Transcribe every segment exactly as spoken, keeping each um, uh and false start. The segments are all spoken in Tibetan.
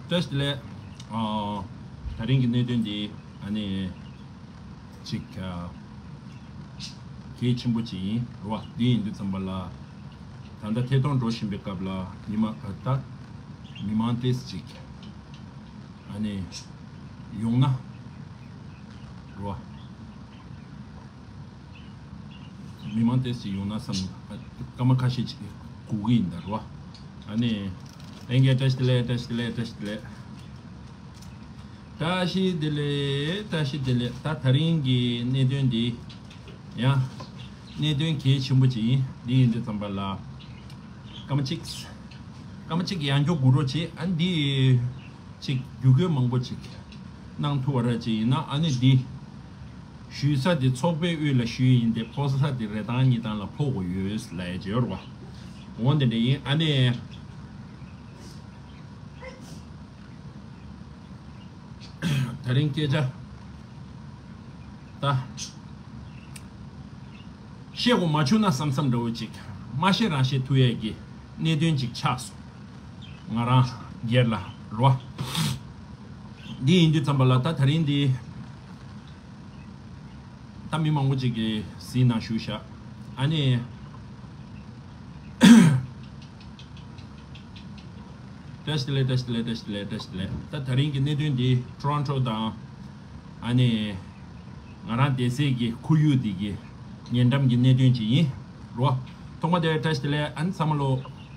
བཀྲ་ཤིས་བདེ་ལེགས། ཨ། ད་རིང་གི་གནད་དོན་འདི་ཨ་ནི་ཅིག་ཨ། གལ་ཆེན་པོ་ཅིག་ཡིན་རེད་བ། འདི་ཡིན་དུས་ཙམ་པ་ལ་ད་ལྟ་ཐད་གཏོང་འགྲོ་བཞིན་པའི་སྐབས་ལ་མི་མང་ད་མི་མང་ཏོག་ཙམ་ཅིག་ཨ་ནི་ཡོང་ན་རེད་བ། མི་མང་ཏོག་ཙམ་ཡོང་ན་བསམ། སྐར་མ་ཁ་ཤས་ཅིག་སྒུག་གི་ཡིན་ད་རེད་བ། ཨ་ནི་ལྷན་རྒྱས་བཀྲ་ཤིས་བདེ་ལེགས། བཀྲ་ཤིས་བདེ་ལེགས། བཀྲ་ཤིས་བདེ་ལེགས། བཀྲ་ཤིས་བདེ་ལེགས། བཀྲ་ཤིས་བདེ་ལེགས། ད་ད་རིང་གི་གནད་དོན་འདི་ཡང་གནད་དོན་གལ་ཆེན་པོ་ཅིག་ཡིན། འདི་ཡིན་དུས་ཙམ་པ་ལ་སྐར་མ་གཅིག་སྐར་མ་གཅིག་ཡང་སྐྱོར་སྒུག་རོགས་བྱེད། ཨ་འདི་ཅིག་བརྒྱུད་སྐུལ་མང་པོ་ཅིག་གནང་ཐུབ་པ་ར་ཅིག་ཡིན་ན་ཨ་ནི་འདི་ཞུ་ས་དེ་ཚོགས་པའི་དབུས་ལ་ཞུས་ཡིན་ཏེ། ཕོག་ས་དེ་རེ་ཐང་གཉིས་ཐང་ལ་ཕོག་དགོས་ཡོད་ལབ་ཡ་ཅིག་ཡོད་རེད་བ། འོ་འདི་འདྲ་ཡིན། ཨ་ནི་ད་རིང་སྐད་ཆ་ད་བཤད་དགོས་མ་བྱུང་ན་བསམ་བསམ་འདྲ་བོ་ཅིག་མ་བཤད་རང་བཤད་ཐུབ་ཡས་ཀྱི་གནད་དོན་ཅིག་ཆགས་སོང་། ང་རང་སྒེར་ལ་རོ། འདི་ཡིན་དུས་ཙམ་པ་ལ་ད་ད་རིང་འདི་ད་མི་མང་པོ་ཅིག་གིས་གཟིགས་གནང་བཞུགས་ཤག་ཨ་ནི་བཀྲ་ཤིས་བདེ་ལེགས། བཀྲ་ཤིས་བདེ་ལེགས། བཀྲ་ཤིས་བདེ་ལེགས། བཀྲ་ཤིས་བདེ་ལེགས། ད་ད་རིང་གི་གནད་དོན་འདི་ཊོ་རོན་ཊོ་དང་ཨ་ནི་ང་རང་བསྡད་སའི་གི་ཁོར་ཡུག་འདི་གི་ཉེ་འགྲམ་གྱི་གནད་དོན་ཅིག་ཡིན་རོ། ཐོག་མ་དེ་བཀྲ་ཤིས་བདེ་ལེགས། ཨ་ནི་ཚང་མ་ལོ་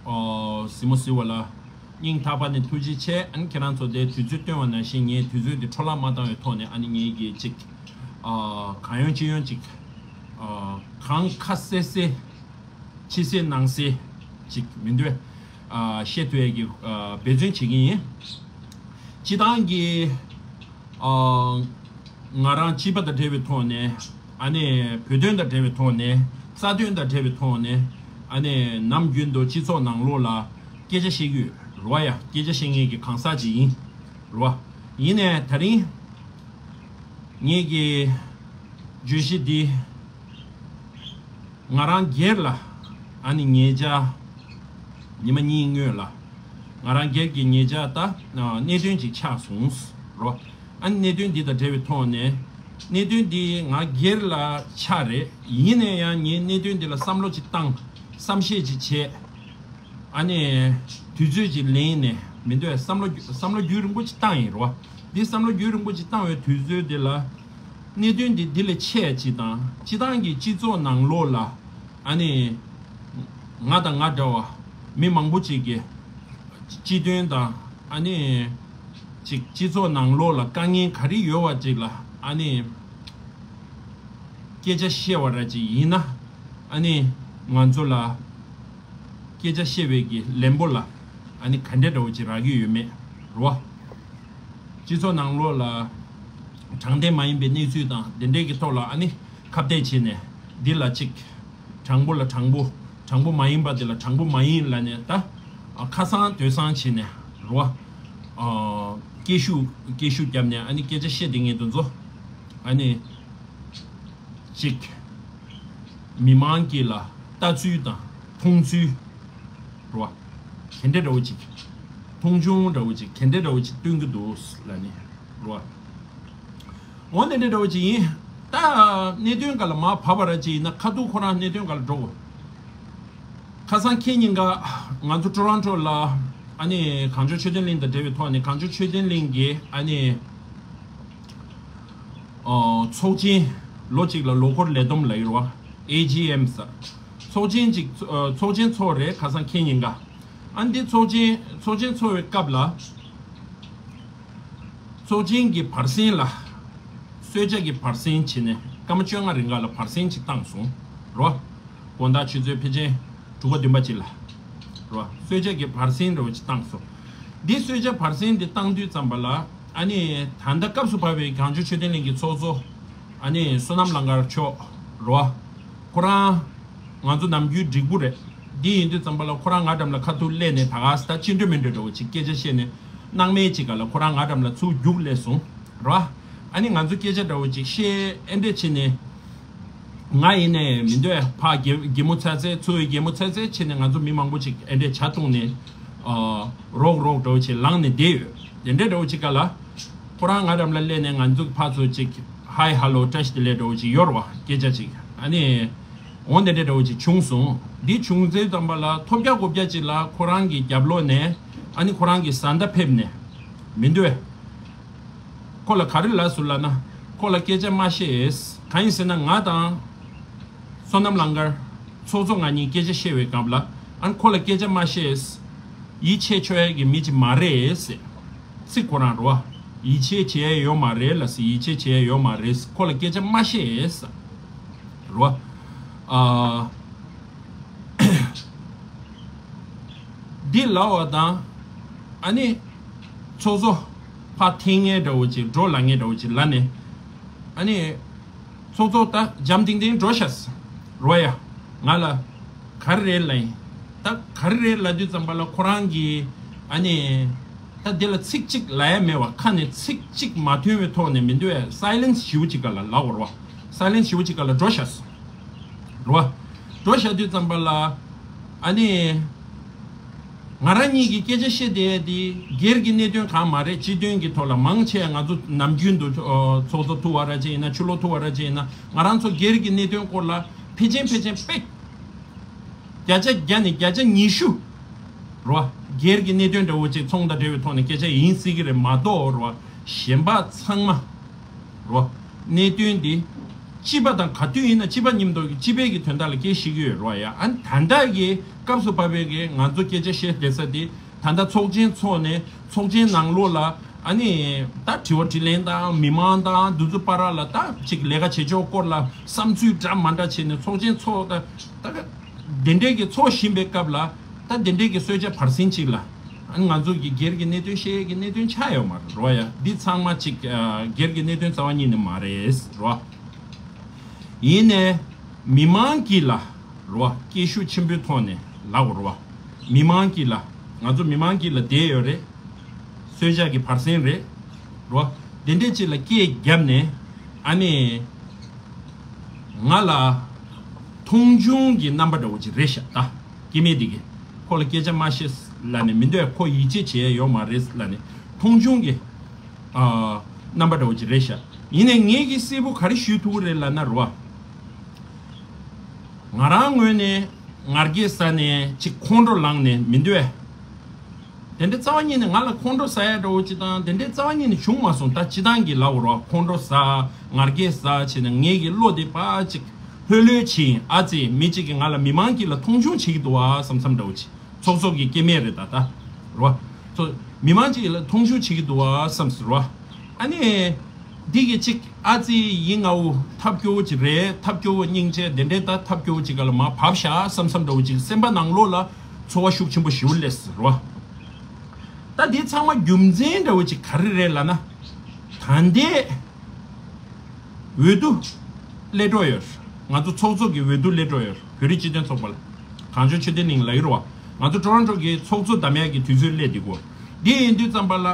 ཨོ་གཟིགས་མོ་གཟིགས་པ་ལ་སྙིང་ཐག་པ་ནས་ཐུགས་རྗེ་ཆེ། ཨ་ནི་ཁྱེད་རང་ཚོ་དེ་དུས་ཚོད་བཏོན་པ་ནང་བཞིན་ངས་དུས་ཚོད་དེ་འཕྲོ་བརླག་མ་བཏང་བའི་ཐོག་ནས་ཨ་ནི་ངེད་ཀྱི་ཅིག་ཨ་གང་ཡོང་ཅི་ཡོང་ཅིག་ཨ་གང་ཁ་གསལ་གསལ་ཕྱི་གསལ་ནང་གསལ་ཅིག་མི་འདུག་ཨ་བཤད་ཐུབ་ཡས་ཀྱི་ཨ་འབད་བརྩོན་བྱེད་ཀྱི་ཡིན། སྤྱི་བཏང་གི་ཨ་ང་རང་སྤྱི་པ་དང་འབྲེལ་བའི་ཐོག་ནས་ཨ་ནི་བོད་དོན་དང་འབྲེལ་བའི་ཐོག་ནས་རྩ་དོན་དང་འབྲེལ་བའི་ཐོག་ནས་ཨ་ནི་ནམ་རྒྱུན་དུ་སྤྱི་ཚོགས་ནང་ལོགས་ལ་སྐད་ཆ་བཤད་ཀྱི་ཡོད་རེད་བ། ཡ་སྐད་ཆ་བཤད་མཁན་གྱི་གང་ཟག་ཅིག་ཡིན་རེད་བ། ཡིན་ནའི་ད་རིང་ངེད་ཀྱི་བརྗོད་གཞི་འདི་ང་རང་སྒེར་ལ་ཨ་ནི་ཉེ་ཆར་ཉི་མ་གཉིས་སྔོན་ལ་ང་རང་སྒེར་གྱི་ཉེ་ཆར་ད་གནད་དོན་ཅིག་ཆགས་སོང་རོ། ཨ་ནི་གནད་དོན་འདི་དང་འབྲེལ་བའི་ཐོག་ནས་གནད་དོན་འདི་ང་སྒེར་ལ་ཆགས་རེད། ཡིན་ནའི་ཡང་ངས་གནད་དོན་འདི་ལ་བསམ་བློ་ཅིག་བཏང་བསམ་ཤེས་ཅིག་བྱས། ཨ་ནི་དུས་ཚོད་ཅིག་ལེན་ནས་མི་འདོད་བསམ་བློ་བསམ་བློ་རྒྱུན་རིང་པོ་ཅིག་བཏང་ཡིན་རོ། འདི་བསམ་བློ་རྒྱུན་རིང་པོ་ཅིག་བཏང་བའི་དུས་ཚོད་འདི་ལ་གནད་དོན་འདི་འདི་ལས་ཆེ་ཅིག་དང་སྤྱི་བཏང་གི་སྤྱི་ཚོགས་ནང་ལོགས་ལ་ཨ་ནི་ང་དང་ང་འདྲ་བ་མི་མང་པོ་ཅིག་གི་སྤྱི་དོན་དང་ཨ་ནི་ཅིག་སྤྱི་ཚོགས་ནང་ལོགས་ལ་དཀའ་ངལ་ག་རེ་ཡོད་པ་ཅིག་ལ་ཨ་ནི་སྐད་ཆ་བཤད་པ་ར་ཅིག་ཡིན་ན་ཨ་ནི་ང་ཚོ་ལ་སྐད་ཆ་བཤད་པའི་གི་ལན་པོ་ལ་ཨ་ནི་ག་འདྲ་འདྲ་བོ་ཅིག་རག་གི་ཡོད་མེད་རོ། སྤྱི་ཚོགས་ནང་ལོགས་ལ་དྲང་བདེན་མ་ཡིན་པའི་གནས་ཚུལ་དང་དེ་འདྲའི་གི་ཐོག་ལ་ཨ་ནི་ཁ་གཏད་བྱས་ནས་འདི་ལ་ཅིག་དྲང་པོ་ལ་དྲང་པོ། དྲང་པོ་མ་ཡིན་པ་དེ་ལ་དྲང་པོ་མ་ཡིན་ལབ་ནས་ད་ཨ་ཁ་སང་དོད་སང་བྱས་ནས་རོ། ཨ་སྐད་ཤུགས་སྐད་ཤུགས་བརྒྱབ་ནས་ཨ་ནི་སྐད་ཆ་བཤད་བསྡད་མཁན་དེ་ཚོ་ཨ་ནི་ཅིག་མི་མང་གི་ལ་ལྟ་ཚུལ་དང་མཐོང་ཚུལ་རོ། ག་འདྲ་འདྲ་བོ་ཅིག་མཐོང་ཆུང་འདྲ་བོ་ཅིག་ག་འདྲ་འདྲ་བོ་ཅིག་སྟོན་གྱི་འདུག་ལབ་ནས་རོ། འོ་དེ་འདྲ་འདྲ་བོ་ཅིག་ཡིན། ད་གནད་དོན་སྒང་ལ་མར་བབས་པ་ར་ཅིག་ཡིན་ན་ཁ་ཐུག་ཁོ་རང་གནད་དོན་སྒང་ལ་འགྲོ་དགོས། ཁ་སང་ཁེ་ཉིན་ཀ་ང་ཚོ་ཊོ་རོན་ཊོ་ལ་ཨ་ནི་གངས་ལྗོངས་ཆོས་ལྡན་གླིང་དང་འབྲེལ་བའི་ཐོག་ནས་གངས་ལྗོངས་ཆོས་ལྡན་གླིང་གི་ཨ་ནི་ཨ་ཚོགས་ཆེན་ལོ་གཅིག་ལ་ལོ་འཁོར་ལས་བསྡོམས་ལབ་ཡོད་རེད་བ། ཨེ་ཇི་ཨེམ་ཟེར། ཚོགས་ཆེན་ཅིག་ཨ་ཚོགས་ཆེན་ཚོགས་རེད་ཁ་སང་ཁེ་ཉིན་ཀ། ཨ་འདི་ཚོགས་ཆེན་ཚོགས་ཆེན་ཚོགས་པའི་སྐབས་ལ་ཚོགས་ཆེན་གྱི་བར་གསེང་ལ་གསོལ་ཇ་གྱི་བར་གསེང་བྱས་ནས་སྐར་མ་བཅོ་ལྔ་རིང་ག་ལ་བར་གསེང་ཅིག་བཏང་སོང་རོ། དགོང་དག་ཆུ་ཚོད་ཕལ་ཆེར་དྲུག་པ་བདུན་པ་ཅིག་ལ་རོ། གསོལ་ཇ་གྱི་བར་གསེང་འདྲ་བོ་ཅིག་བཏང་སོང་། འདི་གསོལ་ཇ་བར་གསེང་འདི་བཏང་དུས་ཙམ་པ་ལ་ཨ་ནི་ད་ལྟ་སྐབས་སུ་བབས་པའི་གངས་ལྗོངས་ཆོས་ལྡན་གླིང་གི་ཚོགས་གཙོ་ཨ་ནི་བསོད་ནམས་ལང་དཀར་མཆོག་རོ། ཁོ་རང་ང་ཚོ་ནམ་རྒྱུན་འགྲིག་པོ་རེད། འདི་ཡིན་དུས་ཙམ་པ་ལ་ཁོ་རང་ང་འགྲམ་ལ་ཁ་ཐུག་སླེབས་ནས་ད་ག་ས་ད་ཅི་འདྲ་མི་འདྲ་འདྲ་བོ་ཅིག་སྐད་ཆ་བཤད་ནས་སྣང་མེད་ཅིག་ག་ལ་ཁོ་རང་ང་འགྲམ་ལ་ཚུར་རྒྱུགས་སླེབས་སོང་རོ། ཨ་ནི་ང་ཚོ་སྐད་ཆ་འདྲ་བོ་ཅིག་བཤད་ཨེ་འདྲས་བྱས་ནས་ང་ཡིན་ནས་མི་འདོད་ཕ་གེ་གེ་མོ་ཚ་ཚའི་ཚུར་གེ་མོ་ཚ་ཚའི་བྱས་ནས་ང་ཚོ་མི་མང་པོ་ཅིག་ཨེ་འདྲས་ཇ་བཏུང་ནས་ཨ་རོགས་རོགས་འདྲ་བོ་ཅིག་ལངས་ནས་བསྡད་ཡོད། དེ་འདྲའི་འདྲ་བོ་ཅིག་ག་ལ། ཁོ་རང་ང་འགྲམ་ལ་སླེབས་ནས་ང་ཚོ་ཕར་ཚུར་ཅིག་ཧའི་ཧ་ལོ་བཀྲ་ཤིས་བདེ་ལེགས་འདྲ་བོ་ཅིག་ཡོད་རེད་བ། སྐད་ཆ་ཅིག་ཨ་ནི་འོ་དེ་འདྲའི་འདྲ་བོ་ཅིག་བྱུང་སོང་། འདི་བྱུང་ཚེ་ཙམ་པ་ལ་ཐོབ་རྒྱག་གོ་རྒྱག་ཅིག་ལ་ཁོ་རང་གི་རྒྱབ་ལོགས་ནས་ཨ་ནི་ཁོ་རང་གི་བཟའ་ཟླ་ཕེབས་ནས་མི་འདུག་གས། ཁོ་ལ་ག་རེ་ལབ་སོང་ལབ་ན། ཁོ་ལ་སྐད་ཆ་མ་བཤད། གང་ཡིན་ཟེར་ན་ང་དང་བསོད་ནམས་ལང་དཀར་ཚོགས་གཙོ་ང་གཉིས་སྐད་ཆ་བཤད་པའི་སྐབས་ལ་ཨ་ནི་ཁོ་ལ་སྐད་ཆ་མ་བཤད། ཡིད་ཆེས་ཆོག་ཡ་གི་མི་ཅིག་མ་རེད་ཟེར། ཚིག་ཁོ་རང་རེད་བ། ཡིད་ཆེས་བྱེད་ཡ་ཡོད་མ་རེད་ལབ་ཟེར། ཡིད་ཆེས་བྱེད་ཡ་ཡོད་མ་རེད་ཟེར། ཁོ་ལ་སྐད་ཆ་མ་བཤད་ཟེར། རེད་བ། ཨ། འདི་ལབ་པ་དང་། ཨ་ནི། ཚོགས་གཙོ། ཕར་འཐེན་མཁན་འདྲ་བོ་ཅིག་འགྲོ་ལབ་མཁན་འདྲ་བོ་ཅིག་ལབ་ནས། ཨ་ནི། ཚོགས་གཙོ་ད་འཇམ་ཐིང་ཐིང་འགྲོ་ཤག་ཟེར། རོ་ཡ། ང་ལ། ག་རེ་རེད་ལབ་ཡིན། ད་ག་རེ་རེད་ལབ་དུས་ཙམ་པ་ལ་ཁོ་རང་གིས། ཨ་ནི། ད་འདི་ལ་ཚིག་གཅིག་ལབ་ཡ་མེད་བ། ཁ་ནས་ཚིག་གཅིག་མ་ཐོན་པའི་ཐོག་ནས་མི་འདུག་ཨེ། སའི་ལེན་སི་ཞེ་པོ་ཅིག་ག་ལ་ལབ་པ་རེད་བ། སའི་ལེན་སི་ཞེ་པོ་ཅིག་ག་ལ་འགྲོ་ཤག་ཟེར། རེད་བ། འགྲོ་བཞག་དུས་ཙམ་པ་ལ། ཨ་ནི། ང་རང་གཉིས་ཀྱིས་སྐད་ཆ་བཤད་བསྡད་དེ་སྒེར་གྱི་གནད་དོན་གང་མ་རེད། སྤྱི་དོན་གྱི་ཐོག་ལ་མང་ཆེ་ང་ཚོ་ནམ་རྒྱུན་དུ་ཨོ་ཚོགས་གཙོ་ཐུག་པ་ར་ཅིག་ཡིན་ན། ཕྱི་ལོགས་ཐུག་པ་ར་ཅིག་ཡིན་ན། ང་རང་ཚོ་སྒེར་གྱི་གནད་དོན་སྐོར་ལ་ཕལ་ཆེར་ཕལ་ཆེར་དཔེ་བརྒྱ་ཆ་བརྒྱ་ནས་བརྒྱ་ཆ་ཉི་ཤུ། རེད་བ། སྒེར་གྱི་གནད་དོན་འདྲ་བོ་ཅིག་ཚོང་དང་འབྲེལ་བའི་ཐོག་ནས་སྐད་ཆ་ཡིན་སྲིད་ཀྱི་རེད་མ་གཏོགས། རེད་བ། གཞན་པ་ཚང་མ། རོ། གནད་དོན་འདི། སྤྱི་པ་དང་ག་དུས་ཡིན་ན་སྤྱི་པ་མཉམ་དུ་སྤྱི་པའི་གི་དོན་དག་ལ་སྐད་ཤེས་ཀྱི་ཡོད་རོ་ཡ། ཨ་ནི་ད་ལྟ་གི་སྐབས་སུ་བབས་པའི་གི་ང་ཚོ་སྐད་ཆ་བཤད་བསྡད་ས་འདི། ད་ལྟ་ཚོགས་ཆེན་ཚོགས་ནས་ཚོགས་ཆེན་ནང་ལོགས་ལ་ཨ་ནི་ད་དྲི་བ་དྲིས་ལན་དང་མི་མང་དང་འདི་ཚོ་བར་ལ་ད་ཅིག་ལས་ཀ་བྱེད་ཕྱོགས་སྐོར་ལ་བསམ་ཚུལ་འདྲ་མ་འདྲ་བྱས་ནས་ཚོགས་ཆེན་ཚོགས་ད་ད་ག་དེ་འདྲའི་གི་ཚོགས་བཞིན་པའི་སྐབས་ལ། ད་དེ་འདྲའི་གི་གསོལ་ཇ་བར་གསེང་ཅིག་ལ། ཨ་ནི་ང་ཚོ་གི་སྒེར་གྱི་གནད་དོན་བཤད་ཡས་ཀྱི་གནད་དོན་ཆགས་ཡོད་མ་རེད་རོ་ཡ། འདི་ཚང་མ་ཅིག་ཨ་སྒེར་གྱི་གནད་དོན་རྩ་བ་ཉིད་ནས་མ་རེད་རོ། ཡིན་ནའི་མི་མང་གིས་ལ་རོ་སྐད་ཤུགས་ཆེན་པོའི་ཐོག་ནས་ལབ་དགོས་རོ། མི་མང་གིས་ལ། ང་ཚོ་མི་མང་གིས་ལ་བསྡད་ཡོད་རེད། གསོལ་ཇ་གི་བར་གསེང་རེད་རོ། དེ་འདྲས་ཅིག་ལ་སྐད་བརྒྱབ་ནས། ཨ་ནི། ང་ལ་མཐོང་ཆུང་གི་རྣམ་པ་འདྲ་བོ་ཅིག་རེད་ཤག་ད། སྐྱེ་དམན་དེ་གིས་ཁོ་ལ་སྐད་ཆ་མ་བཤད་ལབ་ནས་མི་འདོད། ཁོ་ཡིད་ཆེས་བྱེད་ཡ་ཡོད་མ་རེད་ལབ་ནས་མཐོང་ཆུང་གི་ཨ་རྣམ་པ་འདྲ་བོ་ཅིག་རེད་ཤག་ཡིན་ནའི་ངས་ཀྱི་གསལ་པོ་ག་རེ་ཞུ་ཐུབ་ཀྱི་རེད་ལབ་ན་རོ། ང་རང་ངོས་ནས་ང་རྒྱལ་ས་ནས་ཅིག་ཁོང་ཁྲོ་ལངས་ནས་མི་འདོད། དེ་འདྲའི་རྩ་བ་ཉིད་ནས་ང་ལ་ཁོང་ཁྲོ་ཟ་ཡ་འདྲ་བོ་ཅིག་དང་དེ་འདྲའི་རྩ་བ་ཉིད་ནས་བྱུང་མ་སོང་། ད་སྤྱི་བཏང་གི་ལབ་དགོས་རེད་བ། ཁོང་ཁྲོ་ཟ། ང་རྒྱལ་ཟ་བྱས་ནས་ངེད་ཀྱི་བློ་དེ་ཕར་ཅིག་ལྷོད་ལྷོད་བྱས། ཨ་ཙི་མི་གཅིག་གིས་ང་ལ་མི་མང་གཅིག་ལ་མཐོང་ཆུང་བྱེད་ཀྱི་འདུག་བ་བསམ་བསམ་འདྲ་བོ་ཅིག་ཚོགས་གཙོ་གི་སྐྱེ་དམན་རེད་ད་ད། རེད་བ། ཚོ། མི་མང་གཅིག་ལ་མཐོང་ཆུང་བྱེད་ཀྱི་འདུག་བ་བསམ་ཟེར་བ། ཨ་ནི། འདི་གི་ཅིག་ཨ་ཙི་ཡིན་ང་འུ་ཐབས་སྐྱོ་བོ་ཅིག་རེད། ཐབས་སྐྱོ་བོ་སྙིང་རྗེ་དེ་འདྲའི་ད་ཐབས་སྐྱོ་བོ་ཅིག་ག་ལ་མར་བབས་ཤག་བསམ་བསམ་འདྲ་བོ་ཅིག་སེམས་པ་ནང་ལོགས་ལ་ཚོར་བ་ཤུགས་ཆེན་པོ་ཞེ་པོ་སླེབས་ཟེར་བ། ད་འདི་ཚང་མ་རྒྱུ་མཚན་འདྲ་བོ་ཅིག་ག་རེ་རེད་ལབ་ན། ད་ལྟའི་འོས་བསྡུ་སླེབས་འགྲོ་ཡོད། ང་ཚོ་ཚོགས་གཙོ་གི་འོས་བསྡུ་སླེབས་འགྲོ་ཡོད། བོད་རིགས་སྤྱི་མཐུན་ཚོགས་པ་ལ། གངས་ལྗོངས་ཆོས་ལྡན་གླིང་ལབ་ཀྱི་རེད་བ། ང་ཚོ་ཊོ་རོན་ཊོ་གི་ཚོགས་གཙོ་བདམས་ཡག་གི་དུས་ཚོད་སླེབས་འདུག་གོ། འདི་ཡིན་དུས་ཙམ་པ་ལ་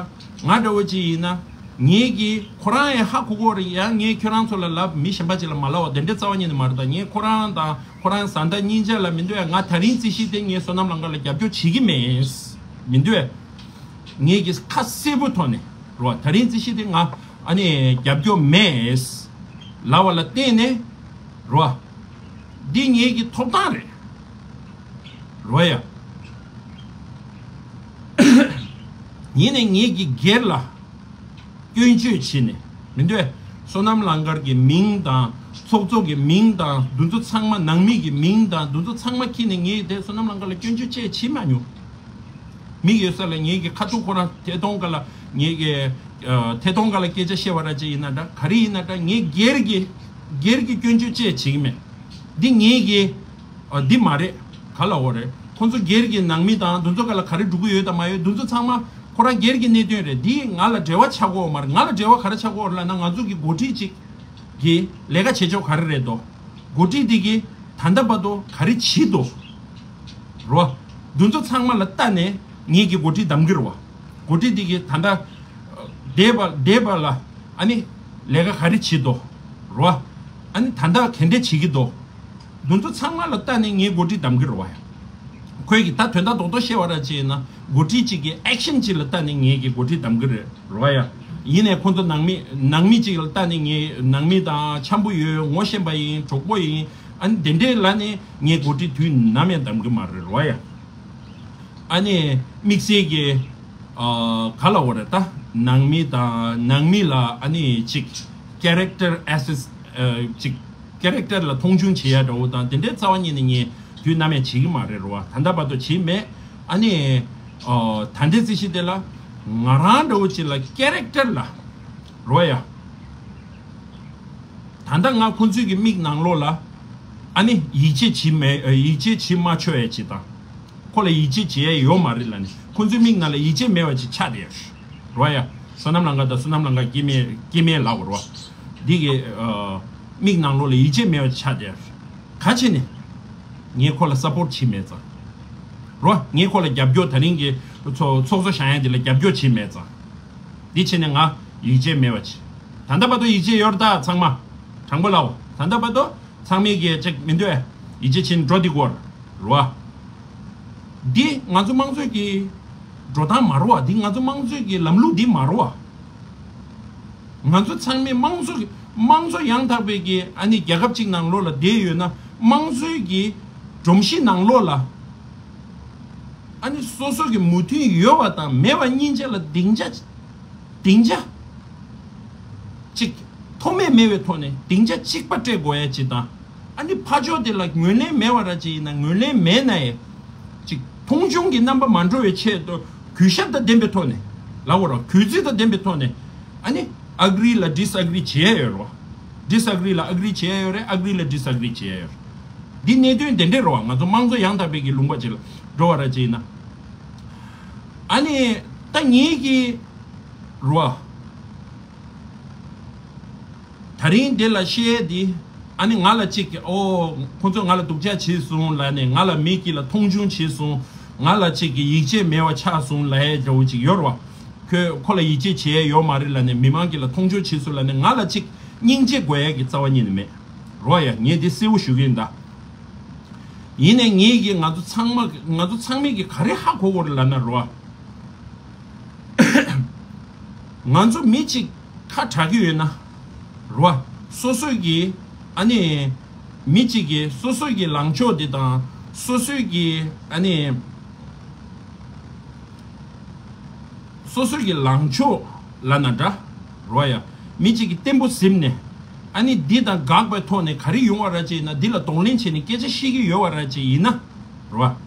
ང་འདྲ་བོ་ཅིག་ཡིན་ན། ངེད་ཀྱིས་ཁོ་རང་ཡང་ཧ་གོ་གོ་རེད། ཡང་ངས་ཁྱོད་རང་ཚོ་ལ་ལབ། མི་གཞན་པ་ཅིག་ལ་མ་ལབ་པ་དེ་འདྲའི་རྩ་བ་ཉིད་ནས་མ་རེད། ད་ངས་ཁོ་རང་དང་ཁོ་རང་བཟའ་ཟླ་གཉིས་ཆ་ལ་མི་འདོད་ཡ། ང་ད་རིང་རྩིས་གཞི་དེ་ངས་བསོད་ནམས་ལང་དཀར་ལ་རྒྱབ་སྐྱོར་བྱེད་ཀྱི་མེད། མི་འདོད། ངེད་ཀྱིས་ཁ་གསལ་པོ་ཐོག་ནས་རོ། ད་རིང་རྩིས་གཞི་དེ་ང་ཨ་ནི་རྒྱབ་སྐྱོར་མེད་ལབ་པ་ལ་བརྟེན་ནས་རོ། འདི་ངེད་ཀྱི་ཐོབ་ཐང་རེད། རོ་ཡ། ཡིན་ནའི་ངེད་ཀྱི་སྒེར་ལ་སྐྱོན་བརྗོད་བྱས་ནས་མི་འདོད། བསོད་ནམས་ལང་དཀར་གྱི་མིང་དང་ཚོགས་གཙོ་གི་མིང་དང་འདི་ཚོ་ཚང་མ། ནང་མི་གི་མིང་དང་འདི་ཚོ་ཚང་མ་འཁྱེར་ནས་ངས་དེ་བསོད་ནམས་ལང་དཀར་ལ་སྐྱོན་བརྗོད་བཅས་བྱེད་མ་མྱོང་། མི་ཡོད་ས་ལ་ངེད་ཀྱི་ཁ་ཐུག་ཁོ་རང་ཐད་གཏོང་སྒང་ལ་ངེད་ཀྱི་ཨ་ཐད་གཏོང་སྒང་ལ་སྐད་ཆ་བཤད་པ་ར་ཅིག་ཡིན་ན་འདྲ། ག་རེ་ཡིན་ན་འདྲ། ངས་སྒེར་གྱི་སྒེར་གྱི་སྐྱོན་བརྗོད་བཅས་བྱེད་ཀྱི་མེད། འདི་ངེད་ཀྱི་ཨ་འདི་མ་རེད། ག་ལབ་དགོས་རེད། ཁོང་ཚོ་སྒེར་གྱི་ནང་མི་དང་འདི་ཚོ་སྒང་ལ་ག་རེ་འགྲོ་གི་ཡོད་དང་མ་ཡོད་འདི་ཚོ་ཚང་མ་ཁོ་རང་སྒེར་གྱི་གནད་དོན་རེད། འདི་ང་ལ་འབྲེལ་བ་ཆགས་ཀྱི་ཡོད་མ་རེད། ང་ལ་འབྲེལ་བ་ག་རེ་ཆགས་ཀྱི་ཡོད་རེད་ལབ་ན། ང་ཚོ་གི་འགོ་ཁྲིད་ཅིག་གིས་ལས་ཀ་བྱེད་ཕྱོགས་ག་རེ་རེད་དོ། འགོ་ཁྲིད་འདི་གིས་ད་ལྟ་བར་དུ་ག་རེ་བྱེད་དོ། རོ། འདི་ཚོ་ཚང་མ་ལ་ལྟ་ནས་ངེད་ཀྱི་འགོ་ཁྲིད་བདམས་ཀྱི་རེད་བ། འགོ་ཁྲིད་འདི་གིས་ད་ལྟ་འདས་པ་འདས་པ་ལ་ཨ་ནི་ལས་ཀ་ག་རེ་བྱེད་དོ། རོ། ཨ་ནི་ད་ལྟ་ག་འདྲས་བྱེད་ཀྱི་འདུག་འདི་ཚོ་ཚང་མ་ལ་ལྟ་ནས་ངའི་འགོ་ཁྲིད་བདམས་ཀྱི་རེད་བ། ཁོས་ཀྱི་ད་དོན་དག་རྡོག་རྡོག་བཤད་པ་ར་ཅིག་ཡིན་ན་འགོ་ཁྲིད་ཅིག་གི་ཨེག་ཤན་ཅིག་ལ་ལྟ་ནས་ངས་ཀྱི་འགོ་ཁྲིད་གདམ་གི་རེད་རོ་ཡ། ཡིན་ནས་ཁོང་ཚོ་ནང་མི་ནང་མི་ཅིག་ལ་ལྟ་ནས་ངས་ནང་མི་དང་འཆམ་པོ་ཡོད་ངོ་ཤེས་པ་ཡིན་གྲོགས་པོ་ཡིན། ཨ་ནི་དེ་འདྲས་ལ་ནི་ངས་འགོ་ཁྲིད་དུས་ནམ་ཡང་གདམ་གི་མ་རེད་རོ་ཡ། ཨ་ནི་དམིགས་བསལ་གྱི་ཨ་ག་ལ་འོ་རེད་ད་ནང་མི་དང་ནང་མི་ལ་ཨ་ནི་ཅིག་character assess ཅིག་character ལ་མཐོང་ཆུང་བྱེད་ཡ་འདྲ་བོ་དང་དེ་འདྲའི་རྩ་བ་ཉིད་ནས་ངས་དུས་ནམ་ཡང་བྱེད་ཀྱི་མ་རེད་རོ་བ། ད་ལྟ་བར་དུ་བྱེད་མེད། ཨ་ནི་ཨ་ད་ལྟའི་རྩིས་གཞི་དེ་ལ་ང་རང་འདྲ་བོ་ཅིག་ལ་character ལ་རོ་ཡ། ད་ལྟ་ང་ཁོང་ཚོའི་གི་མིག་ནང་ལོགས་ལ་ཨ་ནི་ཡིད་ཆེས་བྱེད་མེད་ཡིད་ཆེས་བྱེད་མ་ཆོག་ཡ་ཅིག་དང་། ཁོ་ལ་ཡིད་ཆེས་བྱེད་ཡ་ཡོད་མ་རེད་ལབ་ནས་ཁོང་ཚོའི་མིག་ནང་ལ་ཡིད་ཆེས་མེད་པ་ཅིག་ཆགས་བསྡད་ཡོད་རོ་ཡ། བསོད་ནམས་ལང་ཀ་དང་བསོད་ནམས་ལང་ཀ་སྐྱེ་དམན་སྐྱེ་དམན་ལབ་རོ། འདི་གི་ཨ་མིག་ནང་ལོགས་ལ་ཡིད་ཆེས་མེད་པ་ཅིག་ཆགས་བསྡད་ཡོད། ག་བྱས་ནས་ངས་ཁོ་ལ་སཔོར་བྱེད་མེད་ཙང་། རོ། ངས་ཁོ་ལ་རྒྱབ་སྐྱོར་ད་རིང་གི་ཚོགས་ཚོགས་གཙོ་བཞེངས་ཡ་འདི་ལ་རྒྱབ་སྐྱོར་བྱེད་མེད་ཙང་། འདི་བྱས་ནས་ང་ཡིད་ཆེས་མེད་པ་བྱེད། ད་ལྟ་བར་དུ་ཡིད་ཆེས་ཡོད་རེད་ད་ཚང་མ། དྲང་པོ་ལབ། ད་ལྟ་བར་དུ་ཚང་མས་ཀྱི་ཅིག་མི་འདོད། ཡིད་ཆེས་བྱེད་འགྲོ་འདི་སྐོར། རོ། འདི་ང་ཚོ་དམངས་གཙོའི་གི་འགྲོ་སྟངས་མ་རོ་བ། འདི་ང་ཚོ་དམངས་གཙོའི་གི་ལམ་ལུགས་འདི་མ་རོ་བ། ང་ཚོ་ཚང་མས་དམངས་གཙོ་གི་དམངས་གཙོ་ཡང་དག་པའི་གི་ཨ་ནི་རྒྱལ་ཁབ་ཅིག་ནང་ལོགས་ལ་བསྡད་ཡོད་ན་དམངས་གཙོའི་གི་སྒྲོམ་གཞི་ནང་ལོགས་ལ་ཨ་ནི་སོ་སོ་གི་མོས་མཐུན་ཡོད་པ་དང་མེད་པ་གཉིས་ཆ་ལ་སྡིངས་ཆ་སྡིངས་ཆ་གཅིག་ཐོགས་མེད་མེད་པའི་ཐོག་ནས་སྡིངས་ཆ་གཅིག་པ་སྤྲད་དགོས་ཡ་གཅིག་དང་། ཨ་ནི་ཕར་ཕྱོགས་དེ་ལ་ངོས་ལེན་མེད་པ་ར་ཅིག་ཡིན་ན་ངོས་ལེན་མེད་ན་ཡང་ཅིག་མཐོང་ཆུང་གི་རྣམ་པ་མ་འགྲོ་བའི་ཆེད་དུ་གུས་ཞབས་དང་ལྡན་པའི་ཐོག་ནས་ལབ་དགོས་ར། གུས་བརྩི་དང་ལྡན་པའི་ཐོག་ནས་ཨ་ནི་ཨ་གྷི་རི་ལ་ཌིས་ཨ་གྷི་རི་བྱེད་ཡ་ཡོད་རེད་བ། ཌིས་ཨ་གྷི་རི་ལ་ཨ་གྷི་རི་བྱེད་ཡ་ཡོད་རེད། ཨ་གྷི་རི་ལ་ཌིས་ཨ་གྷི་རི་བྱེད་ཡ་ཡོད་རེད། འདི་གནད་དོན་དེ་འདྲས་རེད་བ། ང་ཚོ་དམངས་གཙོ་ཡང་དག་པའི་གི་ལུང་པ་ཅིག་ལ་འགྲོ་བ་ར་ཅིག་ཡིན་ན། ཨ་ནི་ད་ངེད་ཀྱི་རེད་བ། ད་རིང་འདི་ལ་བཤད་འདི། ཨ་ནི་ང་ལ་གཅིག་གིས་ཨོ་ཁོང་ཚོས་ང་ལ་སྡུག་ཅག་བྱས་སོང་ལབ་ནས་ང་ལ་མི་གཅིག་ལ་མཐོང་ཆུང་བྱས་སོང་། ང་ལ་གཅིག་གིས་ཡིད་ཆེས་མེད་པ་ཆགས་སོང་ལབ་ཡ་འདྲ་བོ་ཅིག་ཡོད་རེད་བ། ཁོས་ཁོ་ལ་ཡིད་ཆེས་བྱེད་ཡ་ཡོད་མ་རེད་ལབ་ནས་མི་མང་གཅིག་ལ་མཐོང་ཆུང་བྱས་སོང་ལབ་ནས་ང་ལ་གཅིག་སྙིང་རྗེ་དགོས་ཡ་གི་རྩ་བ་ཉིད་ནས་མེད་རེད་བ། ཡ་ངས་འདི་གསལ་པོ་ཞུ་གི་ཡིན་ད། ཡིན་ནའི་ངེད་ཀྱིས་ང་ཚོ་ཚང་མ་ང་ཚོ་ཚང་མས་ཀྱིས་ག་རེ་ཧ་གོ་དགོས་རེད་ལབ་ན་རེད་བ། ང་ཚོ་མི་གཅིག་ཁ་གྲག་གི་ཡོད་ན། རེད་བ། སོ་སོའི་གི་ཨ་ནི་མི་གཅིག་གིས་སོ་སོའི་གི་ལངས་ཕྱོགས་འདི་དང་སོ་སོའི་གི་ཨ་ནི་སོ་སོའི་གི་ལངས་ཕྱོགས་ལབ་ན་འདྲ། རེད་བ་ཡ། མི་གཅིག་གིས་བརྟན་པོ་ཟིན་ནས་ཨ་ནི་འདི་དང་འགག་པའི་ཐོག་ནས་ག་རེ་ཡོང་བ་ར་ཅིག་ཡིན་ན་འདི་ལ་གདོང་ལེན་བྱས་ནས་སྐད་ཆ་བཤད་ཀྱི་ཡོད་བ་ར་ཅིག་ཡིན་ན། རེད་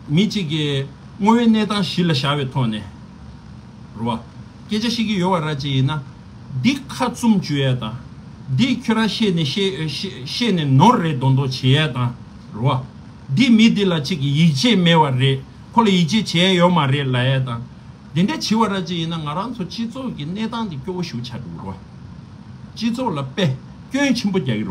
བ། མི་གཅིག་གིས་དངོས་ཡོད་གནས་སྟངས་གཞི་ལ་བཞག་པའི་ཐོག་ནས་རེད་བ། སྐད་ཆ་བཤད་ཀྱི་ཡོད་པ་ར་ཅིག་ཡིན་ན། འདི་ཁ་བཙུམ་བཅུག་ཡ་དང་། འདི་ཁྱོད་རང་བཤད་ནས་བཤད་བཤད་བཤད་ནས་ནོར་རེད་མདོག་མདོག་བྱེད་ཡ་དང་རེད་བ། འདི་མི་འདི་ལ་གཅིག་གིས་ཡིད་ཆེས་མེད་པ་རེད། ཁོ་ལ་ཡིད་ཆེས་བྱེད་ཡ་ཡོད་མ་རེད་ལབ་ཡ་དང་། འདི་འདྲ་བྱེད་པ་ར་ཅིག་ཡིན་ན་ང་རང་ཚོ་སྤྱི་ཚོགས་ཀྱི་གནས་སྟངས་འདི་སྐྱོ་བོ་ཞིག་ཆགས་འགྲོ་གི་རེད་བ། སྤྱི་ཚོགས་ལ་དཔེ་སྐྱོན་ཆེན་པོ་རྒྱག་གི་རེད་བ།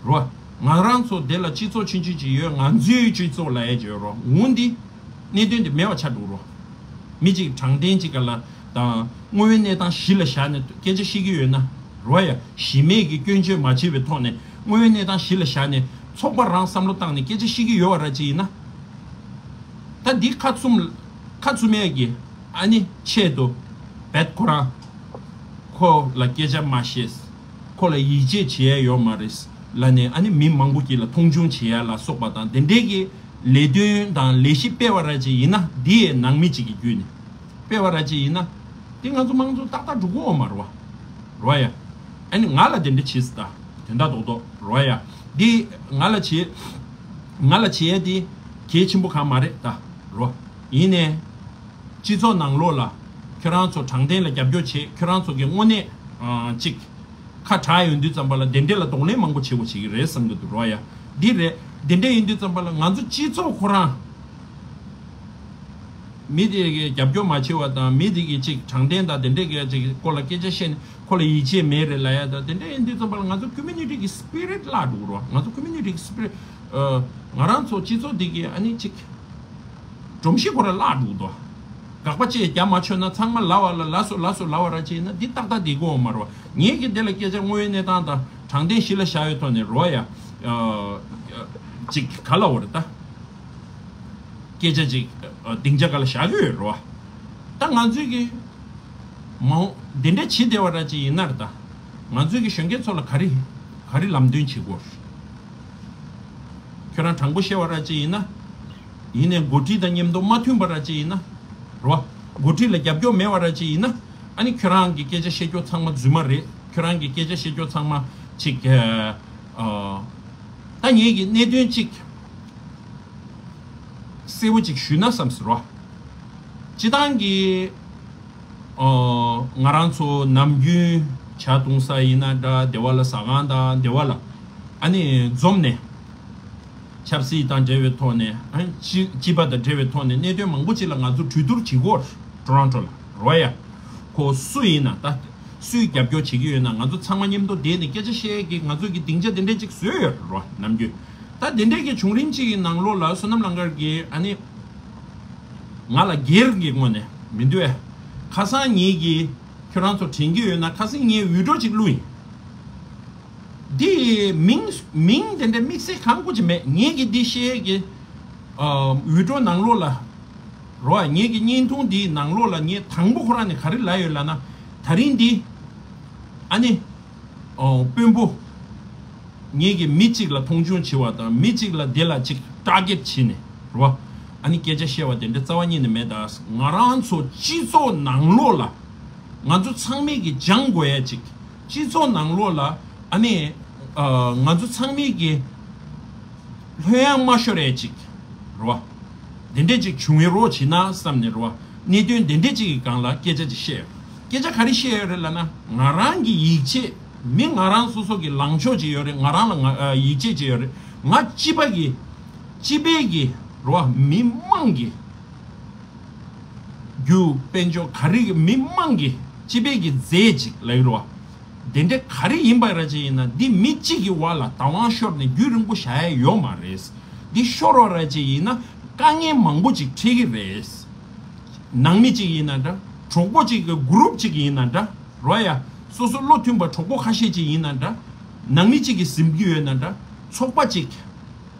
རོ། ང་རང་ཚོ་དེ་ལ་སྤྱི་ཚོགས་ཆུང་ཆུང་ཅིག་ཡོད། ང་ཚོའི་སྤྱི་ཚོགས་ལབ་ཡས་ཅིག་ཡོད་རོ། འོ་འདི་གནད་དོན་དེ་མེད་པ་ཆགས་འགྲོ་རོ། མི་གཅིག་དྲང་བདེན་གཅིག་ག་ལ་དང་དངོས་ཡོད་གནས་སྟངས་གཞི་ལ་བཞག་ནས་སྐད་ཆ་བཤད་ཀྱི་ཡོད་ན་རོ། ཡ་གཞི་མེད་ཀྱི་སྐྱོན་བརྗོད་མ་བྱས་པའི་ཐོག་ནས་དངོས་ཡོད་གནས་སྟངས་གཞི་ལ་བཞག་ནས་ཚོགས་པ་རང་བསམ་བློ་བཏང་ནས་སྐད་ཆ་བཤད་ཀྱི་ཡོད་པ་ར་ཅིག་ཡིན་ན། ད་འདི་ཁ་བཙུམ་ཁ་བཙུམ་ཡས་ཀྱི་ཨ་ནི་ཆེད་དུ་བེད་ཁོ་རང་ཁོ་ལ་སྐད་ཆ་མ་བཤད། ཁོ་ལ་ཡིད་ཆེས་བྱེད་ཡ་ཡོད་མ་རེད་ལབ་ནས་ཨ་ནི་མི་མང་པོ་གཅིག་ལ་མཐོང་ཆུང་བྱེད་ཡ་ལ་སོགས་པ་དང་དེ་འདྲའི་གི་ལས་དོན་དང་ལས་གཞི་སྤེལ་བ་ར་ཅིག་ཡིན་ན། འདི་ཡི་ནང་མི་གཅིག་གི་བརྒྱུད་ནས་སྤེལ་བ་ར་ཅིག་ཡིན་ན། འདི་ང་ཚོ་དམངས་གཙོ་ཏག་ཏག་འགྲོ་གི་ཡོད་མ་རེད་བ། རོ་ཡ། ཨ་ནི་ང་ལ་དེ་འདྲ་བྱེད་སྲིད་ད། དོན་དག་རྡོག་རྡོག་རོ་ཡ། འདི་ང་ལ་བྱེད། ང་ལ་བྱེད་ཡ་འདི་གལ་ཆེན་པོ་གང་མ་རེད་ད། རོ། ཡིན་ནའི། སྤྱི་ཚོགས་ནང་ལོགས་ལ་ཁྱོད་རང་ཚོ་དྲང་བདེན་ལ་རྒྱབ་སྐྱོར་བྱེད། ཁྱོད་རང་ཚོ་གི་དངོས་གནས་ཨ་ཅིག་ཁ་གྲག་ཡོང་དུས་ཙམ་པ་ལ་དེ་འདྲས་ལ་གདོང་ལེན་མང་པོ་བྱེད་དགོས་བྱེད་ཀྱི་རེད་བསམ་གྱི་འདུག་རོ་ཡ། འདི་རེད། དེ་འདྲས་ཡིན་དུས་ཙམ་པ་ལ་ང་ཚོ་སྤྱི་ཚོགས་ཁོ་རང་མི་དེ་གི་རྒྱབ་སྐྱོར་མ་བྱེད་པ་དང་མི་དེ་གི་ཅིག་དྲང་བདེན་དང་དེ་འདྲས་གི་ཅིག་སྐོར་ལ་སྐད་ཆ་བཤད་ནས་ཁོ་ལ་ཡིད་ཆེས་མེད་རེད་ལབ་ཡ་དང་དེ་འདྲས་ཡིན་དུས་ཙམ་པ་ལ་ང་ཚོ་ཀོ་མུ་ནི་ཊི་གི་སི་པི་རིཊ་བརླག་འགྲོ་གི་རོ། ང་ཚོ་ཀོ་མུ་ནི་ཊི་གི་སི་པི་རིཊ་ང་རང་ཚོ་སྤྱི་ཚོགས་འདི་གི་ཨ་ནི་ཅིག་སྒྲོམ་གཞི་ཁོ་ར་བརླག་འགྲོ་གི་འདུག་དགག་པ་བཅས་རྒྱ་མ་ཆོད་ན་ཚང་མ་ལབ་པ་ལ་ལབ་སོ་ལབ་སོ་ལབ་པ་ར་ཅིག་ཡིན་ན་འདི་ཏག་ཏག་འགྲིག་གི་ཡོད་མ་རེད་བ། ངས་ཀྱི་འདི་ལ་སྐད་ཆ་དངོས་ཡོད་གནས་སྟངས་དང་དྲང་བདེན་གཞི་ལ་བཞག་ཡོད་ཐོག་ནས་རེད་བ་ཡ། ཨ་ཅིག་ག་ལབ་དགོས་རེད་ད། སྐད་ཆ་ཅིག་ཨ་སྡིངས་ཆ་ག་ལ་བཞག་གི་ཡོད་རེད་བ། ད་ང་ཚོས་ཀྱི་མ་འོངས་འདི་འདྲ་བྱེད་བསྡད་པ་ར་ཅིག་ཡིན་ན་རེད་ད། ང་ཚོས་ཀྱི་གཞོན་སྐྱེས་ཚོ་ལ་ག་རེ་ག་རེ་ལམ་སྟོན་བྱེད་དགོས། ཁྱོད་རང་དྲང་པོ་བཤད་པ་ར་ཅིག་ཡིན་ན། ཡིན་ནའི་འགོ་ཁྲིད་དང་མཉམ་དུ་མ་མཐུན་པ་ར་ཅིག་ཡིན་ན། རེད་བ། འགོ་ཁྲིད་ལ་རྒྱབ་སྐྱོར་མེད་པ་ར་ཅིག་ཡིན་ན། ཨ་ནི་ཁྱོད་རང་གི་སྐད་ཆ་བཤད་རྒྱུ་ཚང་མ་རྫུན་མ་རེད། ཁྱོད་རང་གི་སྐད་ཆ་བཤད་རྒྱུ་ཚང་མ་ཅིག་ཨ། ད་ངེད་ཀྱི་གནད་དོན་ཅིག་གསལ་པོ་ཅིག་ཞུས་ན་བསམ་ཟེར་བ། སྤྱི་བཏང་གི་ཨོ། ང་རང་ཚོ་ནམ་རྒྱུན་ཇ་བཏུང་ས་ཡིན་ན་འདྲ། སྡེ་བ་ལ་ཟ་ཁང་དང་སྡེ་བ་ལ་ཨ་ནི་འཛོམས་ནས་ཆབ་སྲིད་དང་འབྲེལ་བའི་ཐོག་ནས་ཨ་སྤྱི་སྤྱི་པ་དང་འབྲེལ་བའི་ཐོག་ནས་གནད་དོན་མང་པོ་ཅིག་ལ་ང་ཚོ་གྲོས་བསྡུར་བྱེད་ཀྱི་ཡོད་རེད། ཊོ་རོན་ཊོ་ལ་རེད་བ་ཡ། ཁོ་སུ་ཡིན་ན་ད་སུས་རྒྱབ་སྐྱོར་བྱེད་ཀྱི་ཡོད་ན་ང་ཚོ་ཚང་མ་མཉམ་དུ་བསྡད་ནས་སྐད་ཆ་བཤད་ཀྱི་ང་ཚོ་གི་སྡིངས་ཆ་དེ་འདྲས་ཅིག་བཟོས་ཡོད་རེད་བ་ནམ་རྒྱུན། ད་དེ་འདྲས་ཀྱི་བྱུང་རིམ་ཅིག་གི་ནང་ལོགས་ལ་བསོད་ནམས་ལགས་ཀྱིས་ཨ་ནི། ང་ལ་སྒེར་གྱི་ངོས་ནས་མི་འདུག་ཨེ། ཁ་སང་ངེད་ཀྱིས་ཁྱོད་རང་ཚོ་དྲན་གྱི་ཡོད་ན་ཁ་སང་ངས་འུད་སྒྲོག་ཅིག་བླུགས་ཡིན། འདི་མིང་མིང་དེ་འདྲ་དམིགས་བསལ་གང་དགོས་ཀྱི་མེད། ངེད་ཀྱི་འདི་བཤད་ཀྱི་ཨ་འུད་སྒྲོག་ནང་ལོགས་ལ་རོ། ངེད་ཀྱི་བརྙན་ཐུང་འདིའི་ནང་ལོགས་ལ་ངས་དང་པོ་ཁོ་རང་ནས་ག་རེ་ལབ་ཡོད་ལབ་ན། ད་རིང་འདི་ཨ་ནི་ཨོ་དཔོན་པོ། ངེད་ཀྱིས་མི་གཅིག་ལ་མཐོང་ཆུང་བྱེད་པ་དང་མི་གཅིག་ལ་དེ་ལ་གཅིག་ཊར་གེཊ་བྱས་ནས་རོ། ཨ་ནི་སྐད་ཆ་བཤད་པ་དེ་འདྲ་རྩ་བ་ཉིད་ནས་མེད། ད་ང་རང་ཚོ་སྤྱི་ཚོགས་ནང་ལོགས་ལ་ང་ཚོ་ཚང་མས་ཀྱིས་སྦྱང་དགོས་ཡ་གཅིག་སྤྱི་ཚོགས་ནང་ལོགས་ལ་ཨ་ནི་ཨ་ང་ཚོ་ཚང་མས་ཀྱིས་ལྷོད་ཡངས་མ་ཤོར་ཡ་གཅིག་རོ། དེ་འདྲས་ཅིག་བྱུང་ཡོད་རོགས་བྱེད་ན་བསམ་ནས་རོ། གནད་དོན་དེ་འདྲས་ཅིག་གི་སྒང་ལ་སྐད་ཆ་ཅིག་བཤད་ཡོད། སྐད་ཆ་ག་རེ་བཤད་ཡོད་རེད་ལབ་ན། ང་རང་གི་ཡིད་ཆེས་མི་ང་རང་སོ་སོ་གི་ལངས་ཕྱོགས་ཅིག་ཡོད་རེད། ང་རང་ལ་ང་ཨ་ཡིད་ཆེས་ཅིག་ཡོད་རེད། ང་སྤྱི་པ་གི་སྤྱི་པའི་གི་རོ་མི་མང་གི་རྒྱུ་དཔལ་འབྱོར་ག་རེ་གི་མི་མང་གི་སྤྱི་པའི་གི་རྫས་ཅིག་ལབ་ཀྱི་རོ། དེ་འདྲ་ག་རེ་ཡིན་པ་ར་ཅིག་ཡིན་ན་འདི་མི་གཅིག་གི་བར་ལ་བདག་དབང་ཤོར་ནས་རྒྱུན་རིང་པོ་བཞག་ཡ་ཡོད་མ་རེད། འདི་ཤོར་བ་ར་ཅིག་ཡིན་ན་དཀའ་ངལ་མང་པོ་ཅིག་འཕྲད་ཀྱི་རེད། ནང་མི་གཅིག་ཡིན་ན་འདྲ། གྲོགས་པོ་གཅིག་གི་གུ་རུབ་གཅིག་ཡིན་ན་འདྲ། རོ་ཡ། སོ་སོ་བློ་མཐུན་པ་གྲོགས་པོ་ཁ་ཤས་ཅིག་ཡིན་ན་འདྲ། ནང་མི་གཅིག་གིས་ཟིན་གྱི་ཡོད་ན་འདྲ། ཚོགས་པ་གཅིག་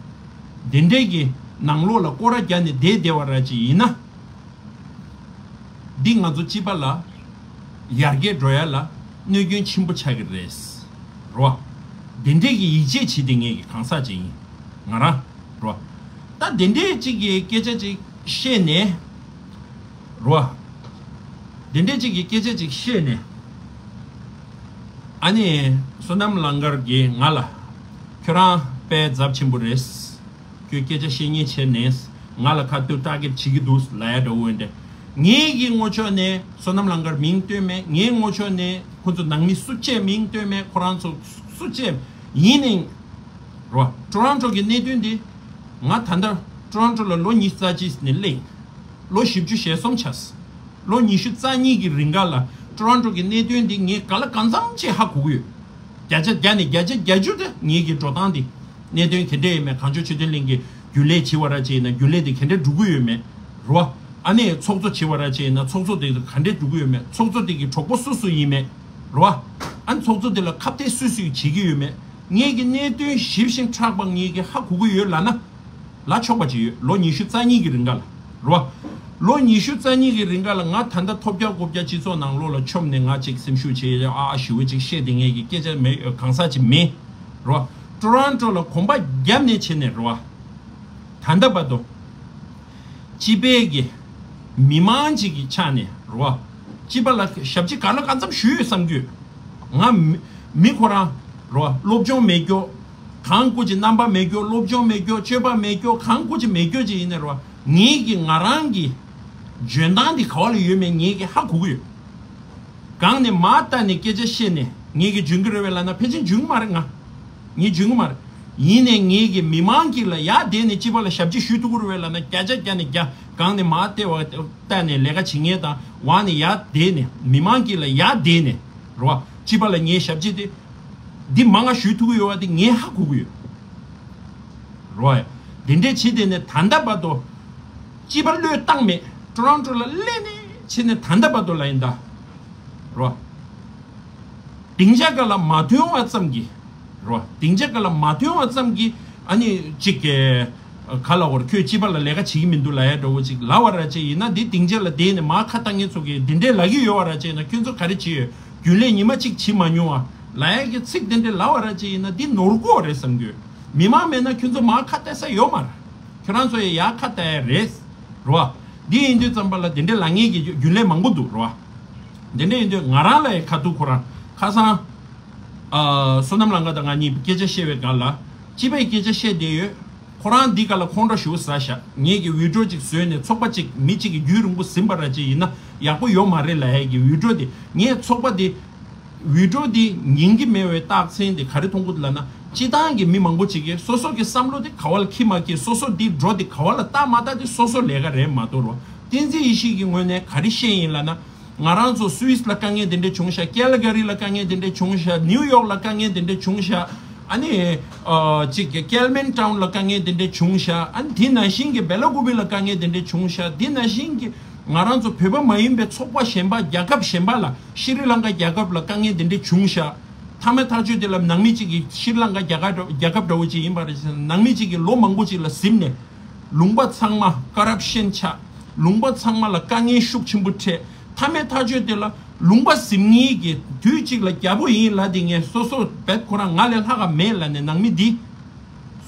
དེ་འདྲས་ཀྱི་ནང་ལོགས་ལ་སྐོར་ར་རྒྱག་ནས་བསྡད་བསྡད་པ་ར་ཅིག་ཡིན་ན། འདི་ང་ཚོ་སྤྱི་པ་ལ་ཡར་རྒྱས་འགྲོ་ཡ་ལ་གནོད་སྐྱོན་ཆེན་པོ་ཆགས་ཀྱི་རེད། རོ། དེ་འདྲས་ཀྱི་ཡིད་ཆེས་བྱེད་དེ་ངེད་ཀྱི་གང་ཟག་ཅིག་ཡིན། ང་རང་། རོ། ད་དེ་འདྲས་ཅིག་གི་སྐད་ཆ་ཅིག་བཤད་ནས། རོ། དེ་འདྲས་ཅིག་གི་སྐད་ཆ་ཅིག་བཤད་ནས། ཨ་ནི་བསོད་ནམས་ལང་དཀར་གྱིས་ང་ལ། ཁྱོད་རང་དཔེ་ཚབས་ཆེན་པོ་རེད། ཁྱོད་སྐད་ཆ་བཤད་ཉེན་ཆེ་ནས་ང་ལ་ཁ་ཐུག་ཊར་གེཊ་བྱེད་ཀྱི་འདུག་ལབ་ཡ་འདྲ་བོ་འདྲ། ངེད་ཀྱི་ངོ་ཕྱོགས་ནས་བསོད་ནམས་ལང་དཀར་མིང་བཏོན་མེད། ངའི་ངོ་ཕྱོགས་ནས་ཁོ་ཚོ་ནང་མི་སུ་གཅིག་མིང་བཏོན་མེད། ཁོ་རང་ཚོ་སུ་གཅིག་ཡིན་ནའི། རོ། ཊོ་རོན་ཊོ་གི་གནད་དོན་འདི། ང་ད་ལྟ་ཊོ་རོན་ཊོ་ལ་ལོ་ཉི་ཤུ་རྩ་གཅིག་ནས་སླེབས། ལོ་བཞི་བཅུ་ཞེ་གསུམ་ཆགས། ལོ་ཉི་ཤུ་རྩ་གཉིས་ཀྱི་རིང་ག་ལ་ཊོ་རོན་ཊོ་གི་གནད་དོན་འདི་ངས་ག་ལ་གང་འཚམ་ཅིག་ཧ་གོ་གི་ཡོད། བརྒྱ་ཆ་བརྒྱ་ནས་བརྒྱ་ཆ་བརྒྱད་ཅུ་དེ་ངེད་ཀྱི་འགྲོ་སྟངས་འདི། གནད་དོན་ག་འདྲས་ཡོད་མེད། གངས་ལྗོངས་ཆོས་ལྡན་གླིང་གི་རྒྱུན་ལས་བྱེད་པ་ར་ཅིག་ཡིན་ན་རྒྱུན་ལས་དེ་ག་འདྲས་འགྲོ་གི་ཡོད་མེད། རོ། ཨ་ནི་ཚོགས་གཙོ་བྱེད་པ་ར་ཅིག་ཡིན་ན་ཚོགས་གཙོ་དེ་ག་འདྲས་འགྲོ་གི་ཡོད་མེད། ཚོགས་གཙོ་དེ་གི་གྲོགས་པོ་སུ་སུ་ཡིན་མེད། རོ། ཨ་ནི་ཚོགས་གཙོ་དེ་ལ་ཁ་གཏད་སུ་སུས་བྱེད་ཀྱི་ཡོད་མེད། ངེད་ཀྱི་གནད་དོན་ཞིབ་ཞིང་ཕྲ་བ་ངེད་ཀྱི་ཧ་གོ་གི་ཡོད་ལབ་ན། ལ་ཆོག་པ་ཅིག་ཡོད། ལོ་ཉི་ཤུ་རྩ་གཉིས་ཀྱི་རིང་ག་ལ། རོ། ལོ་ཉི་ཤུ་རྩ་གཉིས་ཀྱི་རིང་ག་ལ་ང་ད་ལྟ་ཐོབ་རྒྱག་རྐུབ་རྒྱག་སྤྱི་ཚོགས་ནང་ལོགས་ལ་མཆོངས་ནས་ང་ཅིག་སེམས་ཤུགས་ཆེ་ཨ་ཨ་ཞེ་པོ་ཅིག་བཤད་དེ་ངེད་ཀྱི་སྐད་ཆ་མེད། གང་ཟག་ཅིག་མིན། རོ། ཊོ་རོན་ཊོ་ལ་གོམ་པ་བརྒྱབ་ནས་བྱས་ནས་རོ། ད་ལྟ་བར་དུ། སྤྱི་པའི་གི་མི་མང་ཅིག་གི་ཆ་ནས་རོ། སྤྱི་པ་ལ་ཞབས་ཕྱི་ག་ལ་གང་འཚམ་ཞུས་ཡོད་བསམ་གྱི་ཡོད། ང་མི་མི་ཁོ་རང་རོ། སློབ་སྦྱོང་མེད་རྒྱུ། གང་དགོས་ཀྱི་རྣམ་པ་མེད་རྒྱུ། སློབ་སྦྱོང་མེད་རྒྱུ། སྤྱོད་པ་མེད་རྒྱུ། གང་དགོས་ཀྱི་མེད་རྒྱུ་ཅིག་ཡིན་ནས་རོ། ངེད་ཀྱི་ང་རང་གི་འཇོན་ཐང་འདི་ག་བ་ལ་ཡོད་མེད་ངེད་ཀྱི་ཧ་གོ་གི་ཡོད། གང་ནས་མར་བལྟས་ནས་སྐད་ཆ་བཤད་ནས་ངེད་ཀྱི་འཇོན་གི་རེད་བས་ལབ་ན་ཕལ་ཆེར་འཇོན་གི་མ་རེད། ང་ངས་འཇོན་གི་མ་རེད། ཡིན་ནའི་ངེད་ཀྱི་མི་མང་གི་ལ་ཡར་བསྡད་ནས་སྤྱི་པ་ལ་ཞབས་ཕྱི་ཞུ་ཐུབ་ཀྱི་རེད་བས་ལབ་ན་བརྒྱ་ཆ་བརྒྱ་ནས་བརྒྱ། གང་ནས་མར་བལྟས་པ་བལྟས་ནས་ལས་ཀ་བྱེད་མཁན་དང་འོག་ནས་ཡར་བསྡད་ནས་མི་མང་གི་ལ་ཡར་བསྡད་ནས་རེད་བ། སྤྱི་པ་ལ་ངའི་ཞབས་ཕྱི་དེ་འདི་མང་ང་ཞུ་ཐུབ་ཀྱི་ཡོད་བ་དེ་ངས་ཧ་གོ་གི་ཡོད། རོ། དེ་འདྲས་བྱེད་དེ་ནས་ད་ལྟ་བར་དུ་སྤྱི་པ་བློས་བཏང་མེད། ཊོ་རོན་ཊོ་ལ་སླེབས་ནས་ཕྱིན་ནས་ད་ལྟ་བར་དུ་ལ་ཡིན་ད། རོ། སྡིངས་ཆ་སྒང་ལ་མ་ཐོན་བ་ཙམ་གྱིས། རོ། སྡིངས་ཆ་སྒང་ལ་མ་ཐོན་བ་ཙམ་གྱིས་ཨ་ནི་གཅིག་གི་ག་ལ་བར་ཁྱོད་སྤྱི་པ་ལ་ལས་ཀ་བྱེད་ཀྱི་མི་འདུག་ལབ་ཡ་འདྲ་བོ་ཅིག་ལབ་པ་ར་ཅིག་ཡིན་ན། འདི་སྡིངས་ཆ་ལ་བསྡད་ནས་མར་ཁ་བཏང་མཁན་ཚོ་གིས་འདི་འདྲས་ལབ་ཀྱི་ཡོད་པ་ར་ཅིག་ཡིན་ན། ཁྱོད་ཚོ་ག་རེ་བྱེད་ཡོད། རྒྱུན་ལས་ཉི་མ་གཅིག་བྱེད་མ་མྱོང་བ་ལབ་ཡ་གི་ཚིག་དེ་འདྲས་ལབ་པ་ར་ཅིག་ཡིན་ན། འདི་ནོར་གོ་རེད་བསམ་གྱི་ཡོད། མི་མང་མེད་ན་ཁྱོད་ཚོ་མར་ཁ་གཏད་ས་ཡོད་མ་རེད། ཁྱོད་རང་ཚོ་ཡི་ཡར་ཁ་གཏད་ཡ་རེད། རོ། འདི་ཡིན་དུས་ཙམ་པ་ལ་དེ་འདྲས་ལབ་མཁན་གྱི་རྒྱུན་ལས་མང་པོ་འདུག་རོ། དེ་འདྲས་ཡིན་དུས་ང་རང་ལ་ཡི་ཁ་ཐུག་ཁོ་རང་ཁ་སང་། ཨ། བསོད་ནམས་ལགས་དང་ང་གཉིས་སྐད་ཆ་བཤད་པའི་སྒང་ལ། སྤྱི་པའི་སྐད་ཆ་བཤད་བསྡད་ཡོད། ཁོ་རང་འདི་ག་ལ་ཁོང་ཁྲོ་ཞེ་པོ་ཟ་ཤག་ངེད་ཀྱི་བི་ཌི་ཡོ་ཅིག་བཟོས་ནས་ཚོགས་པ་ཅིག་མི་གཅིག་གིས་རྒྱུན་རིང་པོ་ཟིན་པ་ར་ཅིག་ཡིན་ན་ཡག་པོ་ཡོད་མ་རེད་ལབ་ཡས་ཀྱི་བི་ཌི་ཡོ་དེ། ངས་ཚོགས་པ་དེ་བི་ཌི་ཡོ་དེ་ཉན་གྱི་མེད་པའི་རྟགས་མཚན་དེ་ག་རེ་མཐོང་གི་འདུག་ལབ་ན། སྤྱི་བཏང་གི་མི་མང་པོ་ཅིག་གིས་སོ་སོ་གི་བསམ་བློ་དེ་ག་བ་ལ་འཁྱེར་མ་འཁྱེར། སོ་སོ་འདི་འགྲོ་དེ་ག་བ་ལ་བལྟ་མ་བལྟ་དེ་སོ་སོ་ལས་ཀ་རེད་མ་གཏོགས། རོ། བསྟན་འཛིན་ཡེ་ཤེས་ཀྱི་ངོས་ནས་ག་རེ་བཤད་ཡིན་ལབ་ན། ང་རང་ཚོ་སུད་སི་ལ་དཀའ་ངལ་དེ་འདྲས་བྱུང་ཤག་ཀལ་ག་རི་ལ་དཀའ་ངལ་དེ་འདྲས་བྱུང་ཤག་ནིའུ་ཡོག་ལ་དཀའ་ངལ་དེ་འདྲས་བྱུང་ཤག་ཨ་ནི། ཨ། ཅིག་གི་ཀལ་མན་ཊའུན་ལ་དཀའ་ངལ་དེ་འདྲས་བྱུང་ཤག་ཨ་ནི་དེ་ནང་བཞིན་གྱི་བེ་ལ་ཀུ་པི་ལ་དཀའ་ངལ་དེ་འདྲས་བྱུང་ཤག་དེ་ནང་བཞིན་གྱི་ང་རང་ཚོ་བོད་པ་མ་ཡིན་པའི་ཚོགས་པ་གཞན་པ་རྒྱལ་ཁབ་གཞན་པ་ལ། ཤྲི་ལང་ཀ་རྒྱལ་ཁབ་ལ་དཀའ་ངལ་དེ་འདྲས་བྱུང་ཤག་མཐའ་མའི་ཐག་གཅོད་དེ་ལ་ནང་མི་གཅིག་གིས་ཤྲི་ལང་ཀ་རྒྱལ་ཁབ་རྒྱལ་ཁབ་འདྲ་བོ་ཅིག་ཡིན་པ་རེད་ཟེར་ན། ནང་མི་གཅིག་གིས་ལོ་མང་པོ་ཅིག་ལ་གཟིམས་ནས། ལུང་པ་ཚང་མ་ཀ་རབ་ཤན་ཆགས། ལུང་པ་ཚང་མ་ལ་དཀའ་ངལ་ཤུགས་ཆེན་པོ་འཕྲད། མཐའ་མའི་ཐག་གཅོད་དེ་ལ་ལུང་པ་གཟིམ་མཁན་གྱི་དུས་གཅིག་ལ་རྒྱལ་པོ་ཡིན་ལབ་དེ་ངས་སོ་སོ་བེད་ཁོ་རང་ང་ལས་ལྷག་ག་མེད་ལབ་ནས་ནང་མི་འདི།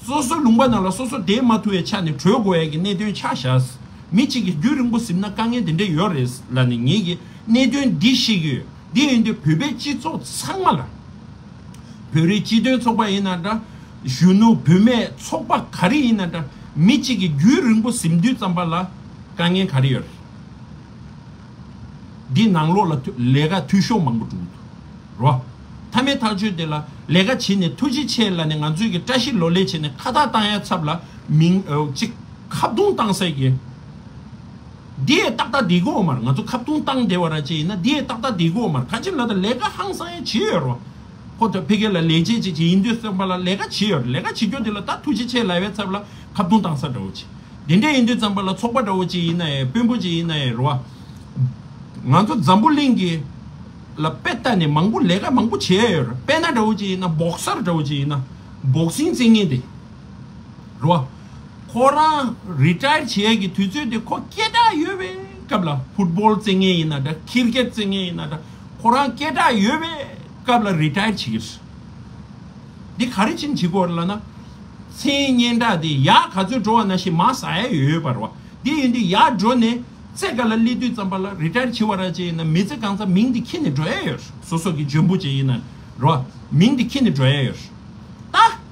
སོ་སོ་ལུང་པ་ནང་ལ་སོ་སོ་བསྡད་མ་ཐུབ་པའི་ཆ་ནས་བྲོས་དགོས་ཡ་གི་གནད་དོན་ཆགས་བཞག་མི་གཅིག་གིས་རྒྱུན་རིང་པོ་གཟིམ་ན་དཀའ་ངལ་དེ་འདྲ་ཡོད་རེད་ལབ་ནས་ངེད་ཀྱིས་གནད་དོན་འདི་ཤེས་ཀྱི་ཡོད། འདི་ཡིན་དུས་བོད་པའི་སྤྱི་ཚོགས་ཚང་མ་ལ། བོད་རིགས་སྤྱི་མཐུན་ཚོགས་པ་ཡིན་ན་འདྲ། གཞོན་ནུ་བུད་མེད་ཚོགས་པ་ག་རེ་ཡིན་ན་འདྲ། མི་གཅིག་གིས་རྒྱུན་རིང་པོ་གཟིམ་དུས་ཙམ་པ་ལ་དཀའ་ངལ་ག་རེ་ཡོད་རེད། འདི་ནང་ལོགས་ལ་ཐུ་ལས་ཀ་འཐུས་ཤོར་མང་པོ་འགྲོ་གི་འདུག་རོ། མཐའ་མའི་ཐག་གཅོད་དེ་ལ་ལས་ཀ་བྱེད་ནས་ཐུགས་རྗེ་ཆེ་ལབ་ནས་ང་ཚོས་ཀྱི་བཀྲ་ཤིས་ལོ་ལེགས་བྱས་ནས་ཁ་བཏགས་བཏང་ཡ་ཚབ་ལ་མིང་ཨོ་གཅིག་ཁ་བརྡུང་བཏང་ས་གི། འདི་ཡས་ཏག་ཏག་འགྲིག་གོ་མ་རེད། ང་ཚོ་ཁ་བརྡུང་བཏང་བསྡད་པ་ར་ཅིག་ཡིན་ན་འདི་ཡས་ཏག་ཏག་འགྲིག་གོ་མ་རེད། ག་ཅི་ལ་ད་ལས་ཀ་ཧང་སང་ཡ་བྱེད་ཡོད་རོ། ཁོ་ད་ཕ་གི་ལ་ལས་བྱེད་ཅིག་ཅིག་ཡིན་དུས་ཙམ་པ་ལ་ལས་ཀ་བྱེད་ཡོད་རེད། ལས་ཀ་བྱེད་རྒྱུ་འདི་ལ་ད་ཐུགས་རྗེ་ཆེ་ལབ་པའི་ཚབ་ལ་ཁ་བརྡུང་བཏང་ས་འདྲ་བོ་ཅིག་དེ་འདྲ་ཡིན་དུས་ཙམ་པ་ལ་ཚོགས་པ་འདྲ་བོ་ཅིག་ཡིན་ན་ཡང་དཔོན་པོ་ཅིག་ཡིན་ན་ཡང་རེད་བ། ང་ཚོ་འཛམ་བུ་གླིང་གི་ལ་དཔེ་ལྟ་ནས་མང་པོ་ལས་ཀ་མང་པོ་བྱས་ཡོད་རེད། དཔེར་ན་འདྲ་བོ་ཅིག་ཡིན་ན་བོག་སར་འདྲ་བོ་ཅིག་ཡིན་ན་བོག་སིང་རྩེད་མཁན་དེ། རོ། ཁོ་རང་རི་ཊ་ཡར་བྱེད་ཡས་ཀྱི་དུས་ཚོད་དེ་ཁོ་སྐད་གྲགས་ཡོད་པའི་སྐབས་ལ་ཕུཊ་བོལ་རྩེད་མཁན་ཡིན་ན་འདྲ། ཁིར་ཀེཊ་རྩེད་མཁན་ཡིན་ན་འདྲ། ཁོ་རང་སྐད་གྲགས་ཡོད་པའི་སྐབས་ལ་རི་ཊ་ཡར་བྱེད་ཀྱི་རེད། འདི་ག་རེ་བྱས་ནས་བྱེད་དགོས་རེད་ལབ་ན། མཚན་སྙན་གྲགས་དེ་ཡར་ག་ཚོད་འགྲོ་བ་ནང་བཞིན་མར་ཟག་ཡས་ཡོད་པ་རེད་བ། འདི་ཡིན་དུས་ཡར་འགྲོ་ནས་རྩེ་ག་ལ་སླེབས་དུས་ཙམ་པ་ལ་རི་ཊ་ཡར་བྱེད་པ་ར་ཅིག་ཡིན་ན་མི་ཚེ་གང་ཚ་མིང་འདི་འཁྱེར་ནས་འགྲོ་ཡས་ཡོད་རེད། སོ་སོ་གི་འཇོན་པོ་ཅིག་ཡིན་ན་རེད་བ། མིང་འདི་འཁྱེར་ནས་འགྲོ་ཡས་ཡོད་རེད། ད།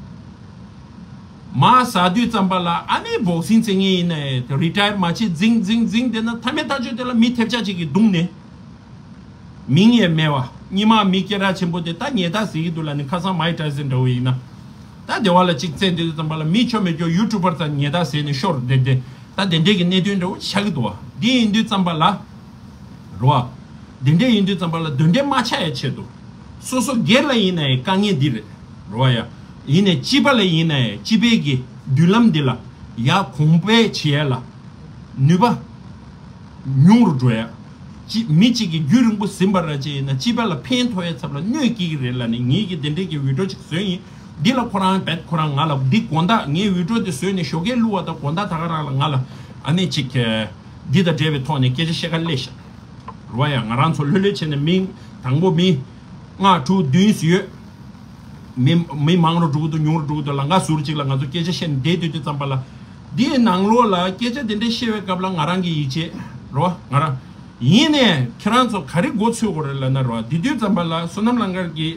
མར་ཟག་དུས་ཙམ་པ་ལ་ཨ་ནི་བོག་སིང་རྩེད་མཁན་ཡིན་ནའི་རི་ཊ་ཡར་མ་བྱེད་འཛིང་འཛིང་འཛིང་བསྡད་ན་མཐའ་མའི་ཐག་གཅོད་དེ་ལ་མི་ཐེབས་ཆག་ཅིག་གིས་བརྡུངས་ནས། མིང་ཡང་མེད་པ། སྔོན་མ་མི་སྐད་གྲགས་ཆེན་པོ་དེ་ད་ཉེས་རྡུང་ཟེར་གྱི་འདུག་ལབ་ནས་ཁ་སང་མའིག་ཊའི་སན་འདྲ་བོ་ཡིན་ན། ད་སྡེ་བ་ལ་གཅིག་བཙལ་དུས་ཙམ་པ་ལ་མི་ཆོ་མེད་ཀྱོ་ཡུ་ཊུབ་པར་ཙམ་ཉེས་རྡུང་ཟེར་ནས་ཤོར་བསྡད་དེ། ད་དེ་འདྲས་ཀྱི་གནད་དོན་འདྲ་བོ་ཆགས་ཀྱི་འདུག་བ། འདི་ཡིན་དུས་ཙམ་པ་ལ། རོ། དེ་འདྲས་ཡིན་དུས་ཙམ་པ་ལ་གདོན་འདྲེ་མ་ཆགས་ཡ་ཆེད་དུ། སོ་སོ་སྒེར་ལ་ཡིན་ན་ཡང་དཀའ་ངལ་འདི་རེད། རོ་ཡ། ཡིན་ནའི་སྤྱི་པ་ལ་ཡིན་ན་ཡང་སྤྱི་པའི་གི་མདུན་ལམ་འདི་ལ་ཡར་གོང་འཕེལ་བྱེད་ཡ་ལ་ནུས་པ་ཉུང་རུ་འགྲོ་ཡ། ཅི་མི་གཅིག་གིས་རྒྱུན་རིང་པོ་ཟིན་པ་ར་ཅིག་ཡིན་ན་སྤྱི་པ་ལ་ཕན་ཐོགས་ཡ་ཚབ་ལ་གནོད་སྐྱེལ་གི་རེད་ལབ་ནས་ངེད་ཀྱིས་དེ་འདྲས་ཀྱི་བི་ཌི་ཡོ་ཅིག་བཟོས་ཡིན། འདི་ལ་ཁོ་རང་བེད་ཁོ་རང་ང་ལ་འདི་དགོང་དག་ངའི་བི་ཌི་ཡོ་འདི་བཟོས་ནས་ཞོགས་ཀས་བླུགས་པ་དང་དགོང་དག་ད་ག་རང་ལ་ང་ལ་ཨ་ནི་ཅིག་འདི་དང་འབྲེལ་བའི་ཐོག་ནས་སྐད་ཆ་བཤད་ག་སླེབས་ཤག་རོ་ཡ། ང་རང་ཚོ་ལྷོད་ལྷོད་བྱས་ནས་མི་དང་པོ་མི་ལྔ་དྲུག་བདུན་ཙམ་ཡོད། མི་མི་མང་རུ་འགྲོ་གི་འདུག་ཉུང་རུ་འགྲོ་གི་འདུག་ལམ་ཁ་ཟུར་གཅིག་ལ་ང་ཚོ་སྐད་ཆ་བཤད་ནས་བསྡད་སྡོད་དུས་ཙམ་པ་ལ། འདིའི་ནང་ལོགས་ལ་སྐད་ཆ་དེ་འདྲ་བཤད་པའི་སྐབས་ལ་ང་རང་གི་ཡིད་ཆེས་རོ་ང་རང་། ཡིན་ནས་ཁྱེད་རང་ཚོ་ག་རེ་མགོ་ཚོས་དགོས་རེད་ལབ་ན་རོ། དེ་དུས་ཙམ་པ་ལ་བསོད་ནམས་ལྷུན་གྲུབ་ཀྱིས་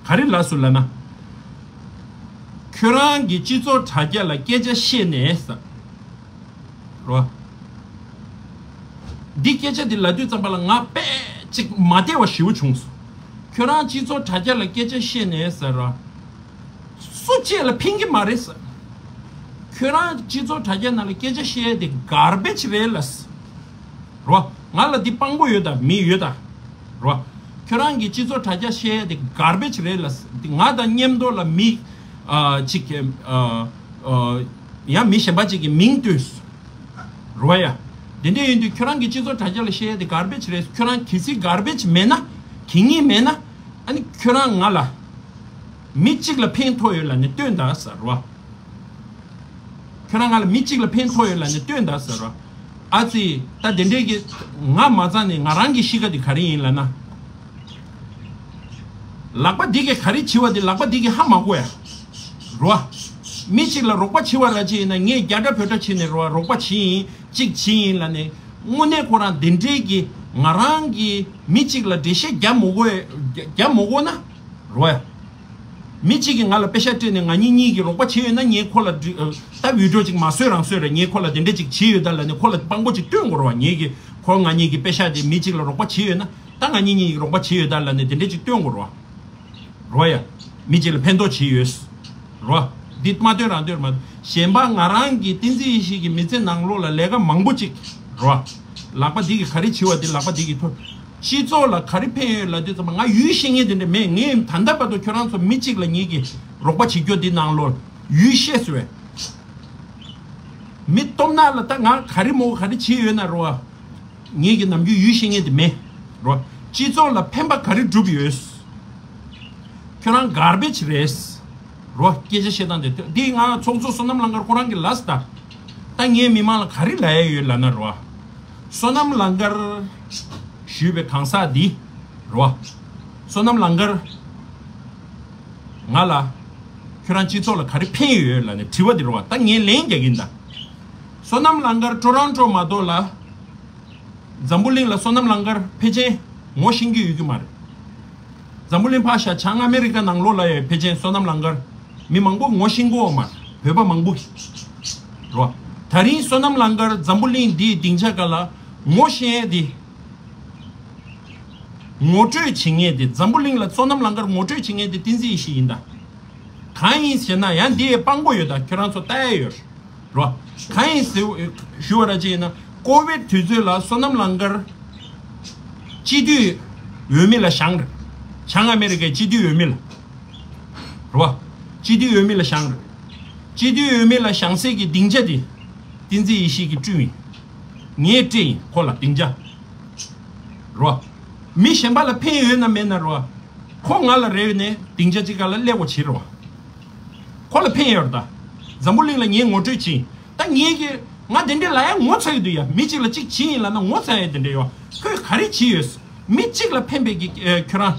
ག་རེ་ལབ་སོང་ལབ་ན། ཁྱོད་རང་གི་སྤྱི་ཚོགས་དྲ་རྒྱ་ལ་སྐད་ཆ་བཤད་ནས་ཟེར། རོ། འདི་སྐད་ཆ་འདི་ལབ་དུས་ཙམ་པ་ལ་ང་དཔེ་ཅིག་མ་བདེ་བ་ཞེ་པོ་བྱུང་སོང་། ཁྱོད་རང་སྤྱི་ཚོགས་དྲ་རྒྱ་ལ་སྐད་ཆ་བཤད་ནས་ཟེར་རོ། སུ་གཅིག་ལ་ཕན་གྱི་མ་རེད་ཟེར། ཁྱོད་རང་སྤྱི་ཚོགས་དྲ་རྒྱ་ནང་ལ་སྐད་ཆ་བཤད་ཡས་དེ་གར་བེཇ་རེད་ལབ་ཟེར། རོ། ང་ལ་འདི་དཔང་པོ་ཡོད་ད་མི་ཡོད་ད། རོ། ཁྱོད་རང་གི་སྤྱི་ཚོགས་དྲ་རྒྱ་བཤད་ཡས་དེ་གར་བེཇ་རེད་ལབ་ཟེར། འདི་ང་དང་མཉམ་དུ་ལ་མི་ཨ་ཅིག་གི་ཨ་ཨ་ཡང་མི་གཞན་པ་ཅིག་གི་མིང་བཏོན་ཟེར། རོ་ཡ། དེ་འདྲ་ཡིན་དུས་ཁྱོད་རང་གི་སྤྱི་ཚོགས་དྲ་རྒྱ་ལ་བཤད་ཡ་དེ་གར་བེཇ་རེད། ཁྱོད་རང་གལ་སྲིད་གར་བེཇ་མེད་ན། གད་སྙིགས་མེད་ན། ཨ་ནི་ཁྱོད་རང་ང་ལ་མི་གཅིག་ལ་ཕན་ཐོགས་ཡོད་ལབ་ནས་སྟོན་དང་ཟེར་རོ། ཁྱོད་རང་ང་ལ་མི་གཅིག་ལ་ཕན་ཐོགས་ཡོད་ལབ་ནས་སྟོན་དང་ཟེར་རོ། ཨ་ཙི། ད་དེ་འདྲའི་གི་ང་མ་ཚང་ནས་ང་རང་གི་གཤིས་ཀ་དེ་ག་རེ་ཡིན་ལབ་ན། ལག་པ་འདི་གིས་ག་རེ་བྱེད་པ་དེ་ལག་པ་འདི་གིས་ཧ་མ་གོ་ཡ། རོ། མི་གཅིག་ལ་རོགས་པ་བྱེད་པ་ར་ཅིག་ཡིན་ན། ངས་རྒྱ་འདྲ་བོད་འདྲ་བྱས་ནས་རོ། རོགས་པ་བྱེད་ཡིན། གཅིག་བྱེད་ཡིན་ལབ་ནས། དངོས་གནས་ཁོ་རང་དེ་འདྲའི་གི་ང་རང་གི་མི་གཅིག་ལ་འགྲེལ་བཤད་རྒྱབ་མ་གོ་ཡ། རྒྱབ་མ་གོ་ན། རོ་ཡ། མི་གཅིག་གིས་ང་ལ་པེ་ཤག་སྤྲད་ནས་ང་གཉིས་གཉིས་ཀྱིས་རོགས་པ་བྱས་ཡོད་ན། ངས་ཁོ་ལ་འདྲི་ཨ། ད་བི་ཌིའོ་ཅིག་མ་བཟོས་རང་བཟོས་ར། ངས་ཁོ་ལ་དེ་འདྲ་ཅིག་བྱས་ཡོད་ད་ལབ་ནས་ཁོ་ལ་སྤྲང་པོ་ཅིག་སྟོན་དགོས་རེད་བ། ངེད་ཀྱིས་ཁོ་ང་གཉིས་ཀྱིས་པེ་ཤག་དེ་མི་གཅིག་ལ་རོགས་པ་བྱས་ཡོད་ན། ད་ང་གཉིས་གཉིས་ཀྱིས་རོགས་པ་བྱས་ཡོད་ད་ལབ་ནས་དེ་འདྲ་ཅིག་སྟོན་དགོས་རེད་བ། རོ་ཡ། མི་གཅིག་ལ་ཕན་ཐོགས་བྱས་ཡོད། རོ། འདི་མ་སྟོན་རང་སྟོན་མ། གཞན་པ་ང་རང་གི་བསྟན་འཛིན་ཡེ་ཤེས་ཀྱི་མི་ཚེ་ནང་ལོགས་ལ་ལས་ཀ་མང་པོ་ཅིག་རོ། ལག་པ་འདི་གིས་ག་རེ་བྱེད་པ་དེ་ལག་པ་འདི་གིས་ཐོབ། སྤྱི་ཚོགས་ལ་ག་རེ་ཕན་ཡོད་ལབ་དུས་ཙམ་པ་ང་ཡུལ་ཤེས་མཁན་དེ་འདྲ་མེད། ངས་ད་ལྟ་བར་དུ་ཁྱོད་རང་ཚོ་མི་གཅིག་ལ་ངེད་ཀྱིས་རོགས་པ་བྱེད་རྒྱུ་འདི་ནང་ལོགས་ཡུལ་ཤེས་སོང་བས། མི་སྟོབས་ནག་ལ་ད་ང་ག་རེ་མོ་ག་རེ་བྱེད་ཡོད་ན་རོ། ངེད་ཀྱི་ནམ་རྒྱུན་ཡུལ་ཤེས་མཁན་དེ་མེད། རོ། སྤྱི་ཚོགས་ལ་ཕན་པ་ག་རེ་བསྒྲུབས་ཡོད། ཁྱོད་རང་གར་བེཇ་རེད། རོ། སྐད་ཆ་བཤད་སྟངས་དེ། འདི་ང་ཚོགས་གཙོ་བསོད་ནམས་གླང་དཀར་ཁོ་རང་གི་ལབ་སོང་ད། ད་ངས་མི་མང་ལ་ག་རེ་ལབ་ཡ་ཡོད་ལབ་ན་རོ། བསོད་ནམས་གླང་དཀར་ཞུས་པའི་གང་ཟག་འདི། རོ། བསོད་ནམས་གླང་དཀར་ང་ལ་ཁྱོད་རང་སྤྱི་ཚོགས་ལ་ག་རེ་ཕན་ཡོད་ལབ་ནས་དྲི་བ་འདི་རོ། ད་ངས་ལན་རྒྱག་གིན་ད། བསོད་ནམས་གླང་དཀར་ཊོ་རོན་ཊོ་མ་གཏོགས་ལ། འཛམ་བུ་གླིང་ལ་བསོད་ནམས་གླང་དཀར་ཕལ་ཆེར་ངོ་ཤེས་ཀྱི་ཡོད་ཀྱི་མ་རེད། འཛམ་བུ་གླིང་ཕར་བཞག་བྱང་ཨ་མེ་རི་ཀ་ནང་ལོགས་ལ་ཡང་ཕལ་ཆེར་བསོད་ནམས་གླང་དཀར་མི་མང་པོ་ངོ་ཤེས་ཀྱི་ཡོད་མ་རེད། བོད་པ་མང་པོ་གིས་རོ། ད་རིང་བསོད་ནམས་གླང་དཀར་འཛམ་བུ་གླིང་འདིའི་སྡིངས་ཆ་སྒང་ལ་ངོ་ཤེས་ཡས་དེ། ངོ་སྤྲོད་བྱེད་མཁན་དེ། འཛམ་བུ་གླིང་ལ་བསོད་ནམས་གླང་དཀར་ངོ་སྤྲོད་བྱེད་མཁན་དེ་བསྟན་འཛིན་ཡེ་ཤེས་ཡིན་ད། གང་ཡིན་ཟེར་ན་ཡང་འདི་ཡི་དཔང་པོ་ཡོད་ད། ཁྱོད་རང་ཚོ་ལྟ་ཡ་ཡོད་རོ། གང་ཡིན་ཟེར་ཞུ་བ་ར་ཅིག་ཡིན་ན། ཀོ་བིད་དུས་ཚོད་ལ་བསོད་ནམས་གླང་དཀར་སྤྱི་འཐུས་འོས་མི་ལ་བཞེངས་རེད། བྱང་ཨ་མེ་རི་ཀའི་སྤྱི་འཐུས་འོས་མི་ལ། རོ། སྤྱི་འཐུས་འོས་མི་ལ་བཞེངས་རེད། སྤྱི་འཐུས་འོས་མི་ལ་བཞེངས་སའི་གི་སྡིངས་ཆ་དེ་བསྟན་འཛིན་ཡེ་ཤེས་ཀྱིས་བསྐྲུན་ཡིན། ངས་སྤྲད་ཡིན་ཁོ་ལ་སྡིངས་ཆ། རོ། མི་གཞན་པ་ལ་ཕན་ཡོད་ན་མེད་ན་རོ། ཁོ་ང་ལ་རེ་ཡོད་ནས་སྡིངས་ཆ་གཅིག་སྒང་ལ་སླེབས་དགོས་བྱེད་རོ། ཁོ་ལ་ཕན་ཡོད་རེད་ད། འཛམ་བུ་གླིང་ལ་ངས་ངོ་སྤྲོད་བྱེད་ཡིན། ད་ངས་ཀྱི་ང་དེ་འདྲས་ལབ་ཡ་ངོ་ཚ་གི་འདུག་ཡ། མི་གཅིག་ལ་གཅིག་བྱེད་ཡིན་ལབ་ན་ངོ་ཚ་ཡ་དེ་འདྲས་ཡོད། ཁོས་ག་རེ་བྱེད་ཡོད། མི་གཅིག་ལ་ཕན་པའི་གི་ཨེ། ཁྱོད་རང་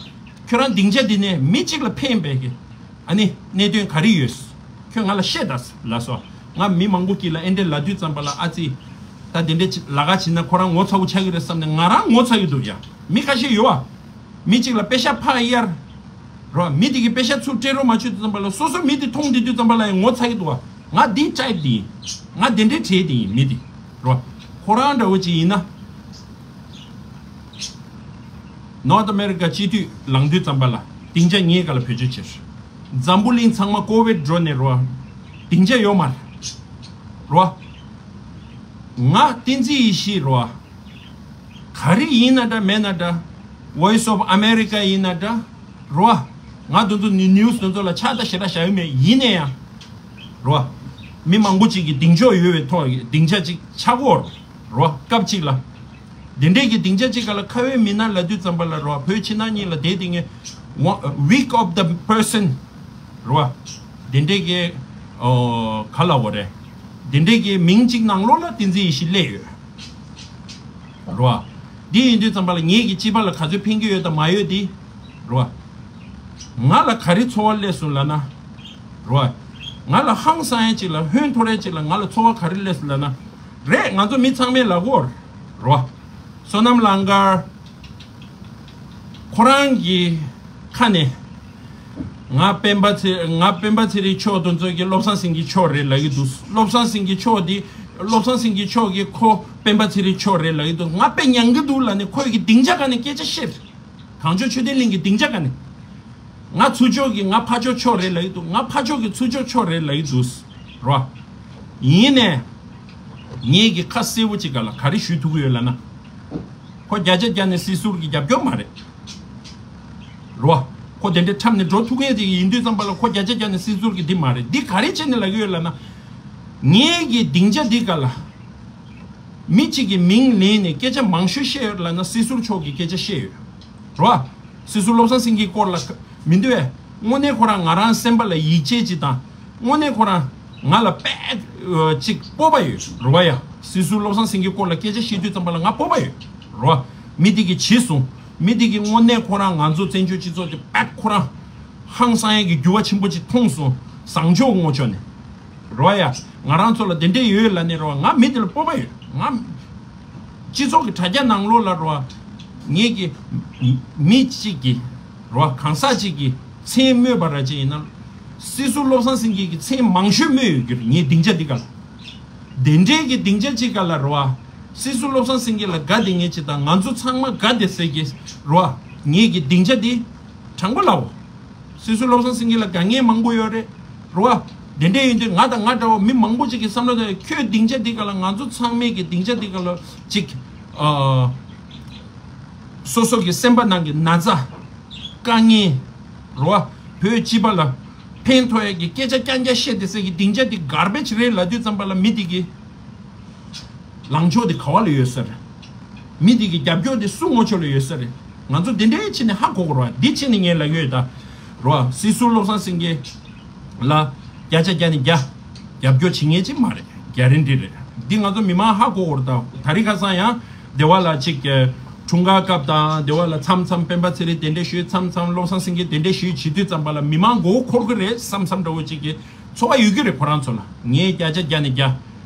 ཁྱོད་རང་སྡིངས་ཆ་འདི་ནས་མི་གཅིག་ལ་ཕན་པའི་གི་ཨ་ནི་གནད་དོན་ག་རེ་ཡོད། ཁྱོད་ང་ལ་བཤད་ད་ལབ་སོང་། ང་མི་མང་པོ་གཅིག་ལ་ཨེ་འདྲས་ལབ་དུས་ཙམ་པ་ལ། ཨ་ཙི། ད་དེ་འདྲས་ཅིག་ལབ་ག་བྱེད་ན་ཁོ་རང་ངོ་ཚ་པོ་ཆགས་ཀྱི་རེད་བསམ་ནས་ང་རང་ངོ་ཚ་གི་འདུག་ཡ། མི་ཁ་ཤས་ཡོད་བ། མི་གཅིག་ལ་པེ་ཤག་ཕར་གཡར། རོ། མི་དེ་གིས་པེ་ཤག་ཚུར་སྤྲད་རོགས་མ་བྱེད་དུས་ཙམ་པ་ལ། སོ་སོ་མི་དེ་མཐོང་དེ་དུས་ཙམ་པ་ལ་ཡང་ངོ་ཚ་གི་འདུག་བ། ང་འདི་ཊའིབ་འདི་ཡིན། ང་དེ་འདྲའི་གྲས་དེ་ཡིན་མི་དེ། རོ། ཁོ་རང་འདྲ་བོ་ཅིག་ཡིན་ན། ནོར་ཐི་ཨ་མེ་རི་ཀ་སྤྱི་འཐུས་ལངས་དུས་ཙམ་པ་ལ་སྡིངས་ཆ་ངའི་སྒང་ལ་བེད་སྤྱོད་བྱེད། འཛམ་བུ་གླིང་ཚང་མ་ཀོ་བིད་འགྲོ་ནས་རོ། སྡིངས་ཆ་ཡོད་མ་རེད། རོ། ང་བསྟན་འཛིན་ཡེ་ཤེས་རོ། ག་རེ་ཡིན་ན་འདྲ་མེད་ན་འདྲ། Voice of America ཡིན་ན་འདྲ། རོ། ང་དེ་ཚོ་ནི་ནིའུ་སི་དེ་ཚོ་ལ་ཕྱག་ལྟ་ཞེ་དྲག་བཞག་ཡོད་མེད། ཡིན་ནའི་ཡང་། རོ། མི་མང་པོ་ཅིག་གིས་གདེང་འཇོག་ཡོད་པའི་ཐོག་གི་སྡིངས་ཆ་ཅིག་ཆགས་ཀྱི་ཡོད་རེད། རོ། སྐབས་གཅིག་ལ། དེ་འདྲས་ཀྱི་སྡིངས་ཆ་ཅིག་སྒང་ལ་ཁ་བའི་མི་སྣ་ལབ་དུས་ཙམ་པ་ལ་རོ། བོད་ཕྱི་ནང་གཉིས་ལ་བསྡད་དེ་ངས་one- weak of the person རོ། དེ་འདྲས་ཀྱི་ཨོ་ག་ལབ་དགོས་རེད། དེ་འདྲས་ཀྱི་མིང་གཅིག་ནང་ལོགས་ལ་བསྟན་འཛིན་ཡེ་ཤེས་སླེབས་ཡོད། རོ། འདི་ཡིན་དུས་ཙམ་པ་ལ་ངེད་ཀྱི་སྤྱི་པ་ལ་ག་ཚོད་ཕན་གྱི་ཡོད་དང་མ་ཡོད་འདི། རོ། ང་ལ་ག་རེ་ཚོར་བ་སླེབས་སོང་ལབ་ན། རོ། ང་ལ་ཧང་སང་ཡས་ཅིག་ལ་ཧོན་འཐོར་ཡས་ཅིག་ལ་ང་ལ་ཚོར་བ་ག་རེ་སླེབས་སོང་ལབ་ན། རེད། ང་ཚོ་མི་ཚང་མས་ལབ་ཀྱི་ཡོད་རེད། རོ། བསོད་ནམས་གླང་དཀར། ཁོ་རང་གི་ཁ་ནས། ང་སྤེན་པ་ཚེ- ང་སྤེན་པ་ཚེ་རིང་མཆོག་དེ་ཚོ་གི་བློ་བཟང་སེང་གེ་མཆོག་རེད་ལབ་ཀྱི་འདུག་བློ་བཟང་སེང་གེ་མཆོག་འདི། བློ་བཟང་སེང་གེ་མཆོག་གིས་ཁོ་སྤེན་པ་ཚེ་རིང་མཆོག་རེད་ལབ་ཀྱི་འདུག་ང་དཔེ་ཉན་གྱི་འདུག་ལབ་ནས་ཁོ་ཡི་གི་སྡིངས་ཆ་སྒང་ནས་སྐད་ཆ་བཤད། གངས་ལྗོངས་ཆོས་ལྡན་གླིང་གི་སྡིངས་ཆ་སྒང་ནས། ང་ཚུར་ཕྱོགས་ཀྱི་ང་ཕར་ཕྱོགས་མཆོག་རེད་ལབ་ཀྱི་འདུག་ང་ཕར་ཕྱོགས་ཀྱི་ཚུར་ཕྱོགས་མཆོག་རེད་ལབ་ཀྱི་འདུག་རོ། ཡིན་ནའི། ངེད་ཀྱིས་ཁ་གསལ་པོ་ཅིག་སྒང་ལ་ག་རེ་ཞུ་ཐུབ་ཀྱི་ཡོད་ལབ་ན། ཁོ་བརྒྱ་ཆ་བརྒྱ་ནས་སྲིད་ཟུར་གྱི་རྒྱབ་སྐྱོར་མ་རེད། རོ། ཁོ་དེ་འདྲའི་འཁྲབ་ནས་འགྲོ་ཐུབ་མཁན་ཅིག་ཡིན་དུས་ཙམ་པ་ལ་ཁོ་བརྒྱ་ཆ་བརྒྱ་ནས་སྲིད་ཟུར་གྱི་འདི་མ་རེད། འདི་ག་རེ་བྱས་ནས་ལབ་ཀྱི་ཡོད་ལབ་ན། ངེད་ཀྱི་སྡིངས་ཆ་འདི་སྒང་ལ། མི་གཅིག་གི་མིང་ལེན་ནས་སྐད་ཆ་མང་ཤོས་བཤད་ཡོད་ལབ་ན་སྲིད་ཟུར་མཆོག་གི་སྐད་ཆ་བཤད་ཡོད་རེད་བ། སྲིད་ཟུར་བློ་བཟང་སེང་གེའི་སྐོར་ལ་མི་འདུག་བས། དངོས་གནས་ཁོ་རང་ང་རང་སེམས་པ་ལ་ཡིད་ཆེས་ཅིག་དང་། དངོས་གནས་ཁོ་རང་ང་ལ་དཔེ་ཅིག་སྤོབས་པ་ཡོད་རེད་བ་ཡ། སྲིད་ཟུར་བློ་བཟང་སེང་གེའི་སྐོར་ལ་སྐད་ཆ་བཤད་དུས་ཙམ་པ་ལ་ང་སྤོབས་པ་ཡོད་རེད་བ། མི་དེ་གིས་བྱས་སོང་། མི་དེ་གིས་དངོས་གནས་ཁོ་རང་ང་ཚོ་བཙན་བྱོལ་སྤྱི་ཚོགས་དེ་དཔེ་ཁོ་རང་ཧང་སང་ཡས་ཀྱི་འགྱུར་བ་ཆེན་པོ་ཅིག་མཐོང་སོང་། བཟང་ཕྱོགས་ངོ་ཕྱོགས་ནས། རེད་བ་ཡ། ང་རང་ཚོ་ལ་དེ་འདྲས་ཡོད་ལབ་ནས་རེད་བ། ང་མི་དེ་ལ་སྤོབས་པ་ཡོད། ང་། སྤྱི་ཚོགས་ཀྱི་དྲ་རྒྱ་ནང་ལོགས་ལ་རེད་བ། ངེད་ཀྱི་མི་གཅིག་གིས་རེད་བ། གང་ཟག་གཅིག་གིས་མཚན་སྨོས་པ་ར་ཅིག་ཡིན་ན། སྲིད་ཟུར་བློ་བཟང་སེང་གེ་གི་མཚན་མང་ཤོས་སྨོས་ཡོད་ཀྱི་རེད། ངའི་སྡིངས་ཆ་འདི་ག་ལ། དེ་འདྲས་ཀྱི་སྡིངས་ཆ་གཅིག་ག་ལ་རེད་བ། སྲིད་ཟུར་བློ་བཟང་སེང་གེ་ལ་དགའ་བསྡད་མཁན་ཅིག་དང་ང་ཚོ་ཚང་མ་དགའ་བསྡད་སའི་གི་རེད་བ། ངེད་ཀྱི་སྡིངས་ཆ་འདི་དྲང་པོ་ལབ། སྲིད་ཟུར་བློ་བཟང་སེང་གེ་ལ་དགའ་མཁན་མང་པོ་ཡོད་རེད། རེད་བ། དེ་འདྲས་ཡིན་དུས་ང་དང་ང་འདྲ་བ་མི་མང་པོ་ཅིག་གི་བསམ་བློ་དེ་ཁྱོད་སྡིངས་ཆ་འདི་ག་ལ། ང་ཚོ་ཚང་མའི་གི་སྡིངས་ཆ་འདི་ག་ལ་ཅིག་ཨ། སོ་སོ་གི་སེམས་པ་ནང་གི་ན་ཚ། དཀའ་ངལ། རེད་བ། བོད་སྤྱི་པ་ལ་ཕན་ཐོགས་ཡས་ཀྱི་སྐད་ཆ་རྐྱང་རྐྱང་བཤད་བསྡད་སའི་གི་སྡིངས་ཆ་འདི་གར་བེཇ་རེད་ལབ་དུས་ཙམ་པ་ལ་མི་དེ་གི་ལངས་ཕྱོགས་དེ་ག་བ་ལ་ཡོད་ས་རེད། མི་དེ་གི་རྒྱབ་སྐྱོར་དེ་སུ་ངོ་ཕྱོགས་ལ་ཡོད་ས་རེད། ང་ཚོ་དེ་འདྲའི་ཕྱི་ནས་ཧ་གོ་དགོས་རེད་བ། འདི་ཕྱི་ནས་ངས་ལབ་ཡོད་ད། རེད་བ། སྲིད་ཟུར་བློ་བཟང་སེང་གེ་ལ་བརྒྱ་ཆ་བརྒྱ་ནས་བརྒྱ་རྒྱབ་སྐྱོར་བྱེད་མཁན་ཅིག་མ་རེད། གྷ་རན་ཊི་རེད། འདི་ང་ཚོ་མི་མང་ཧ་གོ་དགོས་རེད་ད། ད་རིང་ཁ་སང་ཡང་སྡེ་བ་ལ་ཅིག་འཁྲུངས་སྐར་སྐབས་དང་སྡེ་བ་ལ་མཚམས་མཚམས་སྤེན་པ་ཚེ་རིང་དེ་འདྲ་ཞུས། མཚམས་མཚམས་བློ་བཟང་སེང་གེ་དེ་འདྲ་ཞུས་བྱེད་དུས་ཙམ་པ་ལ་མི་མང་མགོ་བོ་འཁོར་གི་རེད་བསམ་བསམ་འདྲ་བོ་ཅིག་གི་ཚོར་བ་ཡོད་ཀྱི་རེད་ཁོ་རང་ཚོ་ལ། ངས་བརྒྱ་ཆ་བརྒྱ་ནས་བརྒྱ།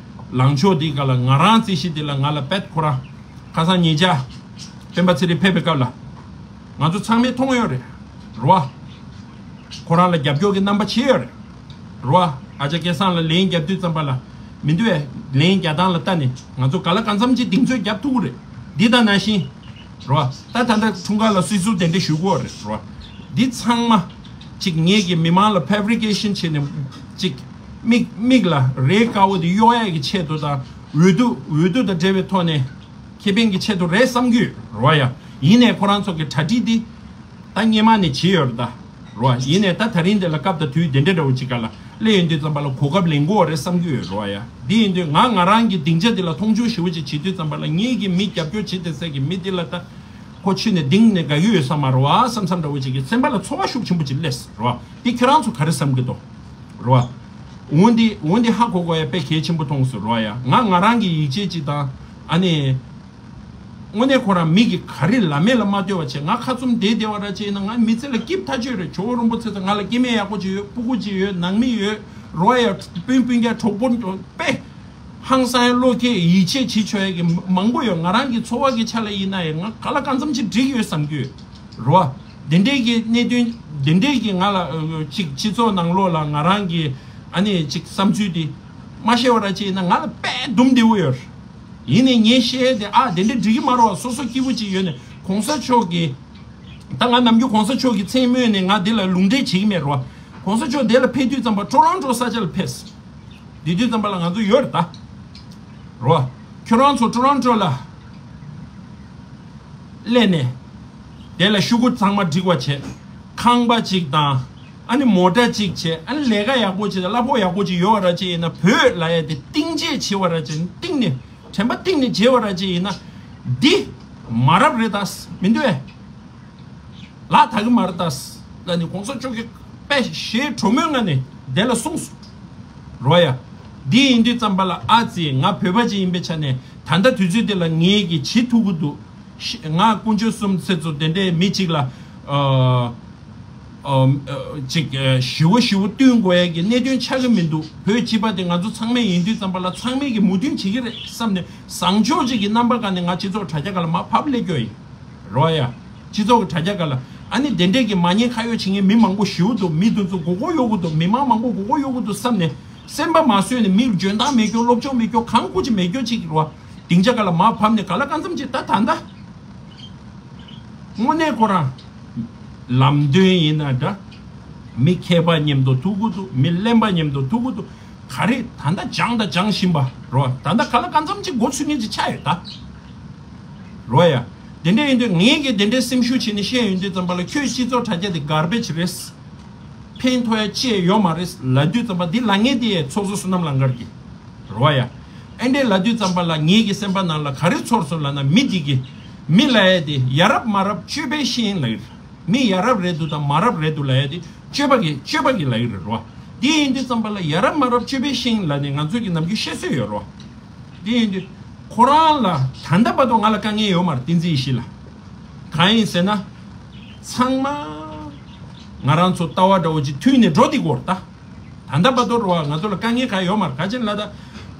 ལངས་ཕྱོགས་འདི་ག་ལ། ང་རང་རྩིས་གཞི་འདི་ལ་ང་ལ་དཔེ་ཁོ་རང་ཁ་སང་ཉེ་ཆར་སྤེན་པ་ཚེ་རིང་ཕེབས་པའི་སྐབས་ལ་ང་ཚོ་ཚང་མས་མཐོང་ཡོད་རེད། རེད་བ། ཁོ་རང་ལ་རྒྱབ་སྐྱོར་གྱི་རྣམ་པ་བྱས་ཡོད་རེད། རེད་བ། ཨ་ཅག་སྐལ་བཟང་ལ་ལན་རྒྱབ་དུས་ཙམ་པ་ལ་མི་འདུག་བས། ལན་རྒྱག་སྟངས་ལ་ལྟ་ནས་ང་ཚོ་ག་ལ་གང་འཚམ་ཅིག་གདེང་ཚོད་རྒྱབ་ཐུབ་ཀྱི་རེད། འདི་དང་ནང་བཞིན། རེད་བ། ད་ད་ལྟ་འཁྲུངས་སྐར་ལ་སྲིད་ཟུར་དེ་འདྲ་ཞུ་གི་ཡོད་རེད། རེད་བ། འདི་ཚང་མ་ཅིག་ངེད་ཀྱི་མི་མང་ལ་ཕེབ་རི་ཀེ་ཤན་བྱས་ནས་ཅིག་མིག་མིག་ལ་རས་དཀར་པོ་དེ་གཡོག་ཡག་གི་ཆེད་དུ་དང་། འོས་བསྡུ་འོས་བསྡུ་དང་འབྲེལ་བའི་ཐོག་ནས་ཁེ་ཕན་གྱི་ཆེད་དུ་རེད་བསམ་གྱི་ཡོད་རེད་བ་ཡ། ཡིན་ནའི་ཁོ་རང་ཚོ་གི་གྲ་སྒྲིག་འདི་ད་སྔོན་མ་ནས་བྱས་ཡོད་རེད་ད། རེད་བ། ཡིན་ནའི་ད་ད་རིང་འདི་ལ་སྐབས་དང་དུས་དེ་འདྲ་འདྲ་བོ་ཅིག་ག་ལ་སླེབས་ཡོང་དུས་ཙམ་པ་ལ་གོ་སྐབས་ལེན་དགོས་རེད་བསམ་གྱི་ཡོད་རེད་བ་ཡ། འདི་ཡིན་དུས་ང་ང་རང་གི་སྡིངས་ཆ་འདི་ལ་མཐོང་ཆུང་ཞེ་པོ་ཅིག་བྱེད་དུས་ཙམ་པ་ལ་ངེད་ཀྱི་མི་རྒྱབ་སྐྱོར་བྱེད་བསྡད་སའི་གི་མི་འདི་ལ་ད་ཁོ་ཕྱི་ནས་གདེང་ནས་དགའ་གི་ཡོད་ས་མ་རེད་བ་བསམ་བསམ་འདྲ་བོ་ཅིག་གི་སེམས་པ་ལ་ཚོར་བ་ཤུགས་ཆེན་པོ་ཅིག་སླེབས་རེད་བ། འདི་ཁྱོད་རང་ཚོ་ག་རེ་བསམ་གྱི་འདུག་རེད་བ། འོན་ཏེ་འོན་ཏེ་ཧ་གོ་དགོས་ཡ་དཔེ་གལ་ཆེན་པོ་མཐོང་སོང་རེད་བ་ཡ། ང་ང་རང་གི་ཡིད་ཆེས་ཅིག་དང་ཨ་ནི། དངོས་གནས་ཁོ་རང་མི་གི་ག་རེ་ལབ་མེད་ལ་མ་ལྟོས་པ་བྱས། ང་ཁ་བཙུམ་བསྡད་བསྡད་པ་ར་ཅིག་ཡིན་ན་ང་མི་ཚེ་ལ་སྐྱིད་ཐག་ཆོད་རེད། ཇོ་བོ་རིན་པོ་ཆེ་ཚོ་ང་ལ་སྐྱེ་དམན་ཡག་པོ་ཅིག་ཡོད། སྤུ་གུ་ཅིག་ཡོད། ནང་མི་ཡོད། རོ་ཡ་སྤུན་སྤུན་ཀྱག་གྲོགས་པོ་དཔེ་ཧང་སང་ཡ་བློ་ཁེལ་ཡིད་ཆེས་བྱེད་ཆོག་ཡ་གི་མང་པོ་ཡོད། ང་རང་གི་འཚོ་བ་གི་ཆ་ལ་ཡིན་ན་ཡང་ང་ག་ལ་གང་འཚམ་ཅིག་འགྲིག་ཡོད་བསམ་གྱི་ཡོད་རོ། དེ་འདྲའི་གི་གནད་དོན་དེ་འདྲའི་གི་ང་ལ་ཅིག་སྤྱི་ཚོགས་ནང་ལོགས་ལ་ང་རང་གི་ཨ་ནི་ཅིག་བསམ་ཚུལ་དེ་མ་བཤད་པ་ར་ཅིག་ཡིན་ན་ང་ལ་དཔེ་འདུམ་བདེ་བོ་ཡོད། ཡིན་ནའི་ངས་བཤད་དེ་ཨ་དེ་འདྲ་འགྲིག་གི་མ་རེད་བ། སོ་སོ་སྐྱིད་པོ་ཅིག་ཡོད་ནས་གོང་ས་མཆོག་གིས་ད་ང་ནམ་རྒྱུན་གོང་ས་མཆོག་གི་མཚན་སྨོས་ནས་ང་འདི་ལ་ལུང་འདྲེན་བྱེད་ཀྱི་མེད་རེད་བ། གོང་ས་མཆོག་འདི་ལ་ཕེབས་དུས་ཙམ་པ་ཊོ་རོན་ཊོ་ས་ཆ་ལ་ཕེབས། འདི་དུས་ཙམ་པ་ལ་ང་ཚོ་ཡོད་རེད་ད། རེད་བ། ཁྱོད་རང་ཚོ་ཊོ་རོན་ཊོ་ལ་སླེབས་ནས་དེ་ལ་ཤོག་གུ་ཚང་མ་སྒྲིག་པ་བྱས། ཁང་པ་གཅིག་དང་ཨ་ནི་མོ་ཊ་གཅིག་བྱས། ཨ་ནི་ལས་ཀ་ཡག་པོ་བྱས། གླ་ཕོགས་ཡག་པོ་ཅིག་ཡོད་པ་ར་ཅིག་ཡིན་ན། བོད་ལ་ཡ་དེ་གཏིང་བརྗེད་བྱེད་པ་ར་ཅིག་གཏིང་ནས་དྲན་པ་གཏིང་ནས་བརྗེད་པ་ར་ཅིག་ཡིན་ན། འདི་མ་རབས་རེད་ད། མི་འདུག་ཨེ། ལག་ཐག་གི་མ་རེད་ད། ལ་ནི་གོང་ས་མཆོག་གིས་དཔེ་ཞེ་དྲོན་མོའི་ངང་ནས་དེ་ལ་གསུངས་སོང་། རོ་ཡ། འདི་ཡིན་དུས་ཙམ་པ་ལ་ཨ་ཙི་ང་བོད་པ་ཅིག་ཡིན་པའི་ཆ་ནས་ད་ལྟ་དུས་ཚོད་འདི་ལ་ངེད་ཀྱིས་བྱེད་ཐུབ་ཀྱི་འདུག་ཤི- ང་དཀོན་མཆོག་གསུམ་ཚེ་གཙོ་དེ་འདྲའི་མི་གཅིག་ལ་ཨ། ཨ། ཨ། ཅིག་ཨ། ཞི་བ་ཞི་བ་བསྟུན་དགོས་ཡ་གི་གནད་དོན་ཆགས་ཀྱི་མི་འདུག་བོད་སྤྱི་པ་དེ་ང་ཚོ་ཚང་མས་ཡིན་དུས་ཙམ་པ་ལ་ཚང་མས་ཀྱི་མོས་མཐུན་བྱེད་ཀྱི་རེད་བསམ་ནས་བཟང་ཕྱོགས་ཅིག་གི་རྣམ་པ་སྒང་ནས་ང་སྤྱི་ཚོགས་དྲ་རྒྱ་སྒང་ལ་མར་ཕབ་སླེབས་རྒྱུ་ཡིན། རོ་ཡ། སྤྱི་ཚོགས་ཀྱི་དྲ་རྒྱ་སྒང་ལ་ཨ་ནི་དེ་འདྲས་ཀྱི་མ་ཉེས་ཁ་གཡོགས་བྱེད་མཁན་མི་མང་པོ་ཞེ་པོ་འདུག་མི་དེ་ཚོ་མགོ་སྐོར་གཡོག་གི་འདུག་མི་མང་མང་པོ་མགོ་སྐོར་གཡོག་གི་འདུག་བསམ་ནས་སེམས་པ་མ་བཟོད་ནས་མི་ལ་འཇོན་ཐང་མེད་རྒྱུ་སློབ་སྦྱོང་མེད་རྒྱུ་གང་དགོས་ཀྱི་མེད་རྒྱུ་ཅིག་རོ། སྡིངས་ཆ་སྒང་ལ་མར་ཕབ་ནས་ག་ལ་གང་འཚམ་ཅིག་ད་ད་ད། དངོས་གནས་ཁོ་རང་ལམ་སྟོན་ཡིན་ན་འདྲ། མི་མཁས་པ་མཉམ་དུ་ཐུག་གི་འདུག་མི་གླེན་པ་མཉམ་དུ་ཐུག་གི་འདུག་ག་རེ་ད་ལྟ་སྦྱངས་དང་སྦྱང་བཞིན་པ་རོ། ད་ལྟ་ག་ལ་གང་འཚམ་ཅིག་མགོ་ཚོས་མཁན་ཅིག་ཆགས་ཡོད་ད། རོ་ཡ། དེ་འདྲ་ཡིན་དུས་ངས་ཀྱིས་དེ་འདྲའི་སེམས་ཤུགས་བྱས་ནས་བཤད་ཡོང་དུས་ཙམ་པ་ལ་ཁྱོད་སྤྱི་ཚོགས་དྲ་རྒྱ་དེ་གར་བེཇ་རེད། ཕན་ཐོགས་ཡ་ཅི་ཡང་ཡོད་མ་རེད་ལབ་དུས་ཙམ་པ་འདི་ལབ་མཁན་དེ་ཚོགས་གཙོ་བསོད་ནམས་ལང་དཀར་གྱིས་རོ་ཡ། ཨེ་འདྲས་ལབ་དུས་ཙམ་པ་ལ་ངེད་ཀྱི་སེམས་པ་ནང་ལ་ག་རེ་ཚོར་སོང་ལབ་ན། མི་འདི་གི་མི་ལབ་ཡ་དེ་ཡ་རབས་མ་རབས་སྤྱོད་པས་ཤེས་ལབ་ཡིན། མི་ཡ་རབས་རེད་འདུག་དང་མ་རབས་རེད་འདུག་ལབ་ཡ་དེ་སྤྱོད་པ་གི་སྤྱོད་པ་གི་ལབ་ཡིན་རེད་རོ། དེ་ཡིན་དུས་ཙམ་པ་ལ་ཡ་རབས་མ་རབས་སྤྱོད་པས་ཤེས་ལབ་ནས་ང་ཚོ་གི་ནམ་རྒྱུན་བཤད་སྲོལ་ཡོད་རོ། དེ་ཡིན་དུས་ཁོ་རང་ལ་ད་ལྟ་བར་དུ་ང་ལ་དཀའ་ངལ་ཡོད་མ་རེད། བསྟན་འཛིན་ཡེ་ཤེས་ལ་གང་ཡིན་ཟེར་ན། ཚང་མ་ང་རང་ཚོ་ལྟ་བ་འདྲ་བོ་ཅིག་མཐུན་ནས་འགྲོ་འདི་གོ་ར་ད། ད་ལྟ་བར་དུ་རོ་བ་ང་ཚོ་ལ་དཀའ་ངལ་གང་ཡོད་མ་རེད། ག་ཅི་ལ་ད།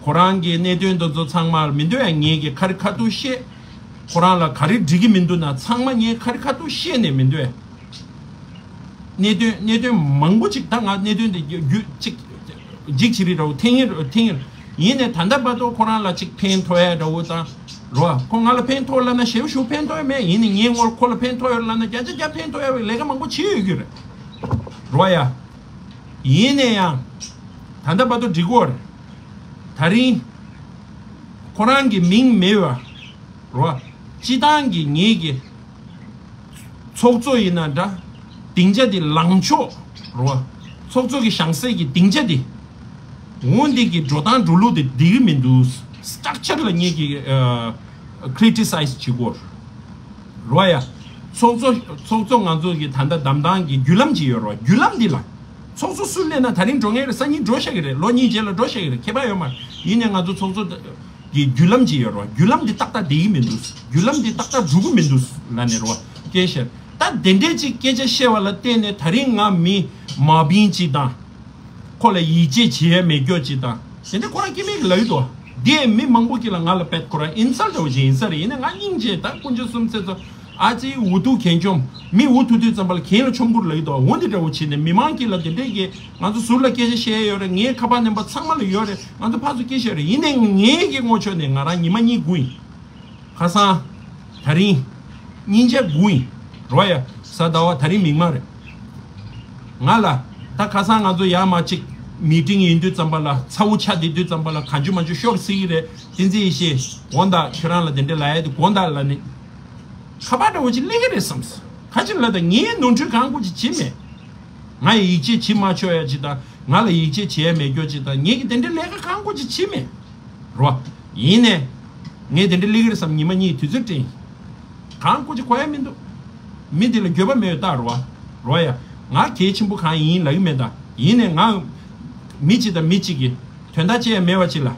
ཁོ་རང་གི་གནད་དོན་འདི་ཚོ་ཚང་མ་མི་འདོད་ཡ་ངེད་ཀྱི་ཁ་རི་ཁ་ཐུག་བཤད། ཁོ་རང་ལ་ག་རེ་འགྲིག་གི་མི་འདུག་ན་ཚང་མ་ངས་ཁ་རི་ཁ་ཐུག་བཤད་ནས་མི་འདོད་ཡ། གནད་དོན་གནད་དོན་མང་པོ་ཅིག་ད་ང་གནད་དོན་དེ་རྒྱུ་ཅིག་འཇིག་ཆི་རི་ར་བོ་ཐེངས་ཡིན་ཐེངས་ཡིན་ཡིན་ནས་ད་ལྟ་བར་དུ་ཁོ་རང་ལ་ཅིག་ཕན་ཐོགས་ཡ་འདྲ་བོ་དང་རོ། ཁོ་ང་ལ་ཕན་ཐོགས་ལབ་ན་ཞེ་པོ་ཞིག་ཕན་ཐོགས་ཡ་མེད། ཡིན་ནས་ངས་ངོར་ཁོ་ལ་ཕན་ཐོགས་ཡོད་ལབ་ན་བརྒྱ་ཆ་བརྒྱ་ཕན་ཐོགས་ཡ་བའི་ལས་ཀ་མང་པོ་བྱེད་ཡོད་རྒྱུ་རེད་རོ་ཡ། ཡིན་ནས་ཡང་ད་ལྟ་བར་དུ་འགྲིག་གོ་རེད། ད་རིང་ཁོ་རང་གི་མིང་མེད་པ་རོ། སྤྱི་བཏང་གི་ངེད་ཀྱི་ཚོགས་གཙོ་ཡིན་ན་འདྲ། སྡིངས་ཆ་དེ་ལངས་ཕྱོགས་རོ། ཚོགས་གཙོ་གི་བཞེངས་སའི་གི་སྡིངས་ཆ་དེ། འོ་འདི་གི་འགྲོ་སྟངས་འགྲོ་ལུགས་དེ་འགྲིག་གི་མི་འདུག་སི་ཊག་ཅར་ལ་ངེད་ཀྱི་ཁི་རི་ཊི་སའི་ཛི་བྱེད་དགོས་རོ་ཡ། ཚོགས་གཙོ་ཚོགས་གཙོ་ང་ཚོ་གི་ད་ལྟ་བདམས་སྟངས་ཀྱི་བརྒྱུད་ལམ་ཅིག་ཡོད་རོ། བརྒྱུད་ལམ་འདི་ལ་ཚོགས་གཙོ་སུ་སླེབས་ན་ད་རིང་འགྲོ་ངེས་རེད། སང་ཉིན་འགྲོ་ཤག་གི་རེད། ལོ་གཉིས་རྗེས་ལ་འགྲོ་ཤག་གི་རེད། ཁྱད་པར་ཡོད་མ་རེད། ཡིན་ནའི་ང་ཚོ་ཚོགས་གཙོ་གི་བརྒྱུད་ལམ་ཅིག་ཡོད་རོ། བརྒྱུད་ལམ་འདི་ཏག་ཏག་བསྡད་ཀྱི་མི་འདུག་བརྒྱུད་ལམ་འདི་ཏག་ཏག་འགྲོ་གི་མི་འདུག་ལབ་ནས་རོ། སྐད་བཤད། ད་དེ་འདྲས་ཅིག་སྐད་ཆ་བཤད་པ་ལ་བརྟེན་ནས་ད་རིང་ང་མི་མ་བིན་ཅིག་དང་། ཁོ་ལ་ཡིད་ཆེས་བྱེད་ཡས་མེད་སྐྱོ་ཅིག་དང་། དེ་འདྲས་ཁོ་རང་སྐྱེ་དམན་གྱི་ལབ་ཡོད་དོ། དེ་མི་མང་པོ་གིས་ལ་ང་ལ་བེད་ཁོ་རང་ཨིན་སལ་འདྲ་བོ་ཞིག་ཡིན་ས་རེད། ཡིན་ནའི་ང་སྙིང་རྗེ་ད་དཀོན་མཆོག་གསུམ་ཚེ་ཚོ་ཨ་ཙི་འུ་ཐུག་གན་ཆོམ། མི་འུ་ཐུག་དུས་ཙམ་པ་ལ་གན་ལ་ཆོམ་པོར་ལབ་ཡོད་དོ། འོ་འདི་འདྲ་བོ་བྱས་ནས་མི་མང་གིས་ལ་དེ་འདྲས་ཀྱི་ང་ཚོ་ཟུར་ལ་སྐད་ཆ་བཤད་ཡས་ཡོད་རེད། ངའི་ཁ་པར་ནམ་བར་ཚང་མ་ལ་ཡོད་རེད། ང་ཚོ་ཕར་ཚུར་སྐད་ཆ་ཡོད་རེད། ཡིན་ནའི་ངའི་གི་ངོ་ཕྱོགས་ནས་ང་རང་ཉི་མ་གཉིས་སྒུག་ཡིན། ཁ་སང་། ད་རིང་། སྙིང་རྗེ་དགུ་ཡིན། རོ་ཡ། གཟའ་ཟླ་བ་ད་རིང་མིག་དམར་རེད། ང་ལ། ད་ཁ་སང་ང་ཚོ་ཡར་མར་ཅིག་མི་ཊིང་ཡིན་དུས་ཙམ་པ་ལ་ཚ་བོ་ཆགས་བསྡད་དུས་ཙམ་པ་ལ་གང་བྱུང་མང་བྱུང་ཤོར་སྲིད་ཀྱི་རེད། བསྟན་འཛིན་ཡེ་ཤེས་དགོངས་དག་ཁྱོད་རང་ལ་དེ་འདྲ་ལབ་ཡ་དེ་དགོངས་དག་ལབ་ནི། ཁ་པར་འདྲ་བོ་ཅིག་སླེབས་ཀྱི་རེད་བསམས། ག་ཅི་ལབ་ད་ངས་ནོར་འཁྲུལ་གང་དགོས་ཅིག་བྱེད་མེད། ང་ཡི་ཡིད་ཆེས་བྱེད་མ་ཆོག་ཡ་ཅིག་དང་། ང་ལ་ཡིད་ཆེས་བྱེད་ཡ་མེད་སྐྱོ་ཅིག་དང་། ངེད་ཀྱི་དེ་འདྲའི་ལས་ཀ་གང་དགོས་ཅིག་བྱེད་མེད། རོ། ཡིན་ནས། ངས་དེ་འདྲའི་ལས་ཀ་རེད་བསམ་ཉི་མ་གཉིས་དུས་ཚོད་སྤྲད། གང་དགོས་ཅིག་གོ་ཡ་མི་འདུག་མི་འདི་ལ་འགྱོད་པ་མེད་ཡོད་ད་རོ། རོ་ཡ། ང་གལ་ཆེན་པོ་གང་ཡིན་ལབ་ཀྱི་མེད་ད། ཡིན་ནས་ང་། མི་གཅིག་དང་མི་གཅིག་གིས་དོན་དག་བཅད་ཡ་མེད་པ་ཅིག་ལ།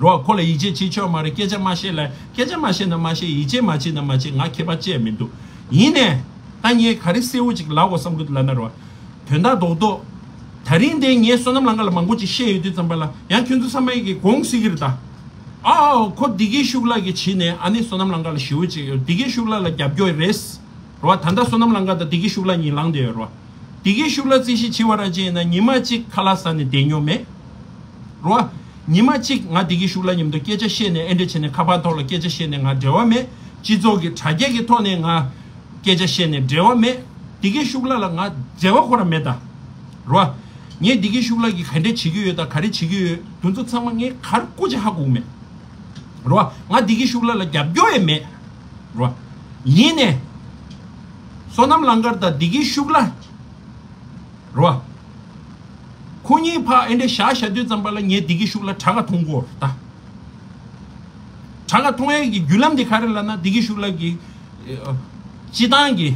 རོ། ཁོ་ལ་ཡིད་ཆེས་བྱེད་ཆོག་མ་རེད། སྐད་ཆ་མ་བཤད་ལ། སྐད་ཆ་མ་བཤད་ན་མ་བཤད། ཡིད་ཆེས་མ་བྱེད་ན་མ་བྱེད། ང་ཁྱད་པར་བཅད་མི་འདུག་ཡིན་ནས། ད་ངས་ག་རེ་གསལ་བོ་ཅིག་ལབ་དགོས་བསམ་གི་འདུག་ལབ་ན་རོ། དོན་དག་རྡོག་རྡོག་ད་རིང་དེ་ངས་བསོད་ནམས་ལམ་ཁ་ལ་མང་པོ་ཅིག་བཤད་ཡོད་དུས་ཙམ་པ་ལ་ཡང་ཁྱོད་ཚོ་ཚང་མ་གིས་དགོངས་སྲིད་ཀྱི་རེད་ད། ཨ་ཨ་ཁོ་བདེ་སྐྱིད་ཤུགས་ལགས་ཀྱིས་བྱས་ནས་ཨ་ནི་བསོད་ནམས་ལམ་ཁ་ལ་ཞེ་པོ་ཅིག་ཡོད། བདེ་སྐྱིད་ཤུགས་ལགས་ལ་རྒྱབ་སྐྱོར་རེད། རོ། ད་ལྟ་བསོད་ནམས་ལམ་ཁ་དང་བདེ་སྐྱིད་ཤུགས་ལགས་གཉིས་ལངས་བསྡད་ཡོད་རོ། བདེ་སྐྱིད་ཤུགས་ལགས་རྩིས་གཞི་བྱེད་པ་ར་ཅིག་ཡིན་ན་ཉི་མ་གཅིག་ཁ་ལག་ཟ་ནས་བསྡད་མྱོང་མེད། རོ། ཉི་མ་གཅིག་ང་བདེ་སྐྱིད་ཤུགས་ལགས་མཉམ་དུ་སྐད་ཆ་བཤད་ནས་ཨེ་འདྲ་བྱས་ནས་ཁ་པར་ཐོག་ལ་སྐད་ཆ་བཤད་ནས་ང་འབྲེལ་བ་མེད། སྤྱི་ཚོགས་ཀྱི་དྲ་རྒྱ་གི་ཐོག་ནས་ང་སྐད་ཆ་བཤད་ནས་འབྲེལ་བ་མེད། བདེ་སྐྱིད་ཤུགས་ལགས་ལ་ང་འབྲེལ་བ་ཁོ་རང་མེད་ད། རོ། ངས་བདེ་སྐྱིད་ཤུགས་ལགས་ཀྱིས་ག་འདྲས་བྱེད་ཀྱི་ཡོད་ད་ག་རེ་བྱེད་ཀྱི་ཡོད་དེ་ཚོ་ཚང་མ་ངས་ག་རེ་སྐུ་ཅིག་ཧ་གོ་གི་མེད། རོ། ང་བདེ་སྐྱིད་ཤུགས་ལགས་ལ་རྒྱབ་སྐྱོར་ཡང་མེད། རོ། ཡིན་ནས། བསོད་ནམས་ལམ་ཁ་དང་བདེ་སྐྱིད་ཤུགས་ལགས། རོ། ཁོ་གཉིས་ཕར་ཨེ་འདྲས་བཞག་བཞག་དུས་ཙམ་པ་ལ་ངས་བདེ་སྐྱིད་ཤུགས་ལགས་དྲག་ག་མཐོང་གོ་ད། དྲག་ག་མཐོང་ཡས་ཀྱི་བརྒྱུད་ལམ་དེ་ག་རེ་ལབ་ན་བདེ་སྐྱིད་ཤུགས་ལགས་ཀྱི། ཨ། སྤྱི་བཏང་གི།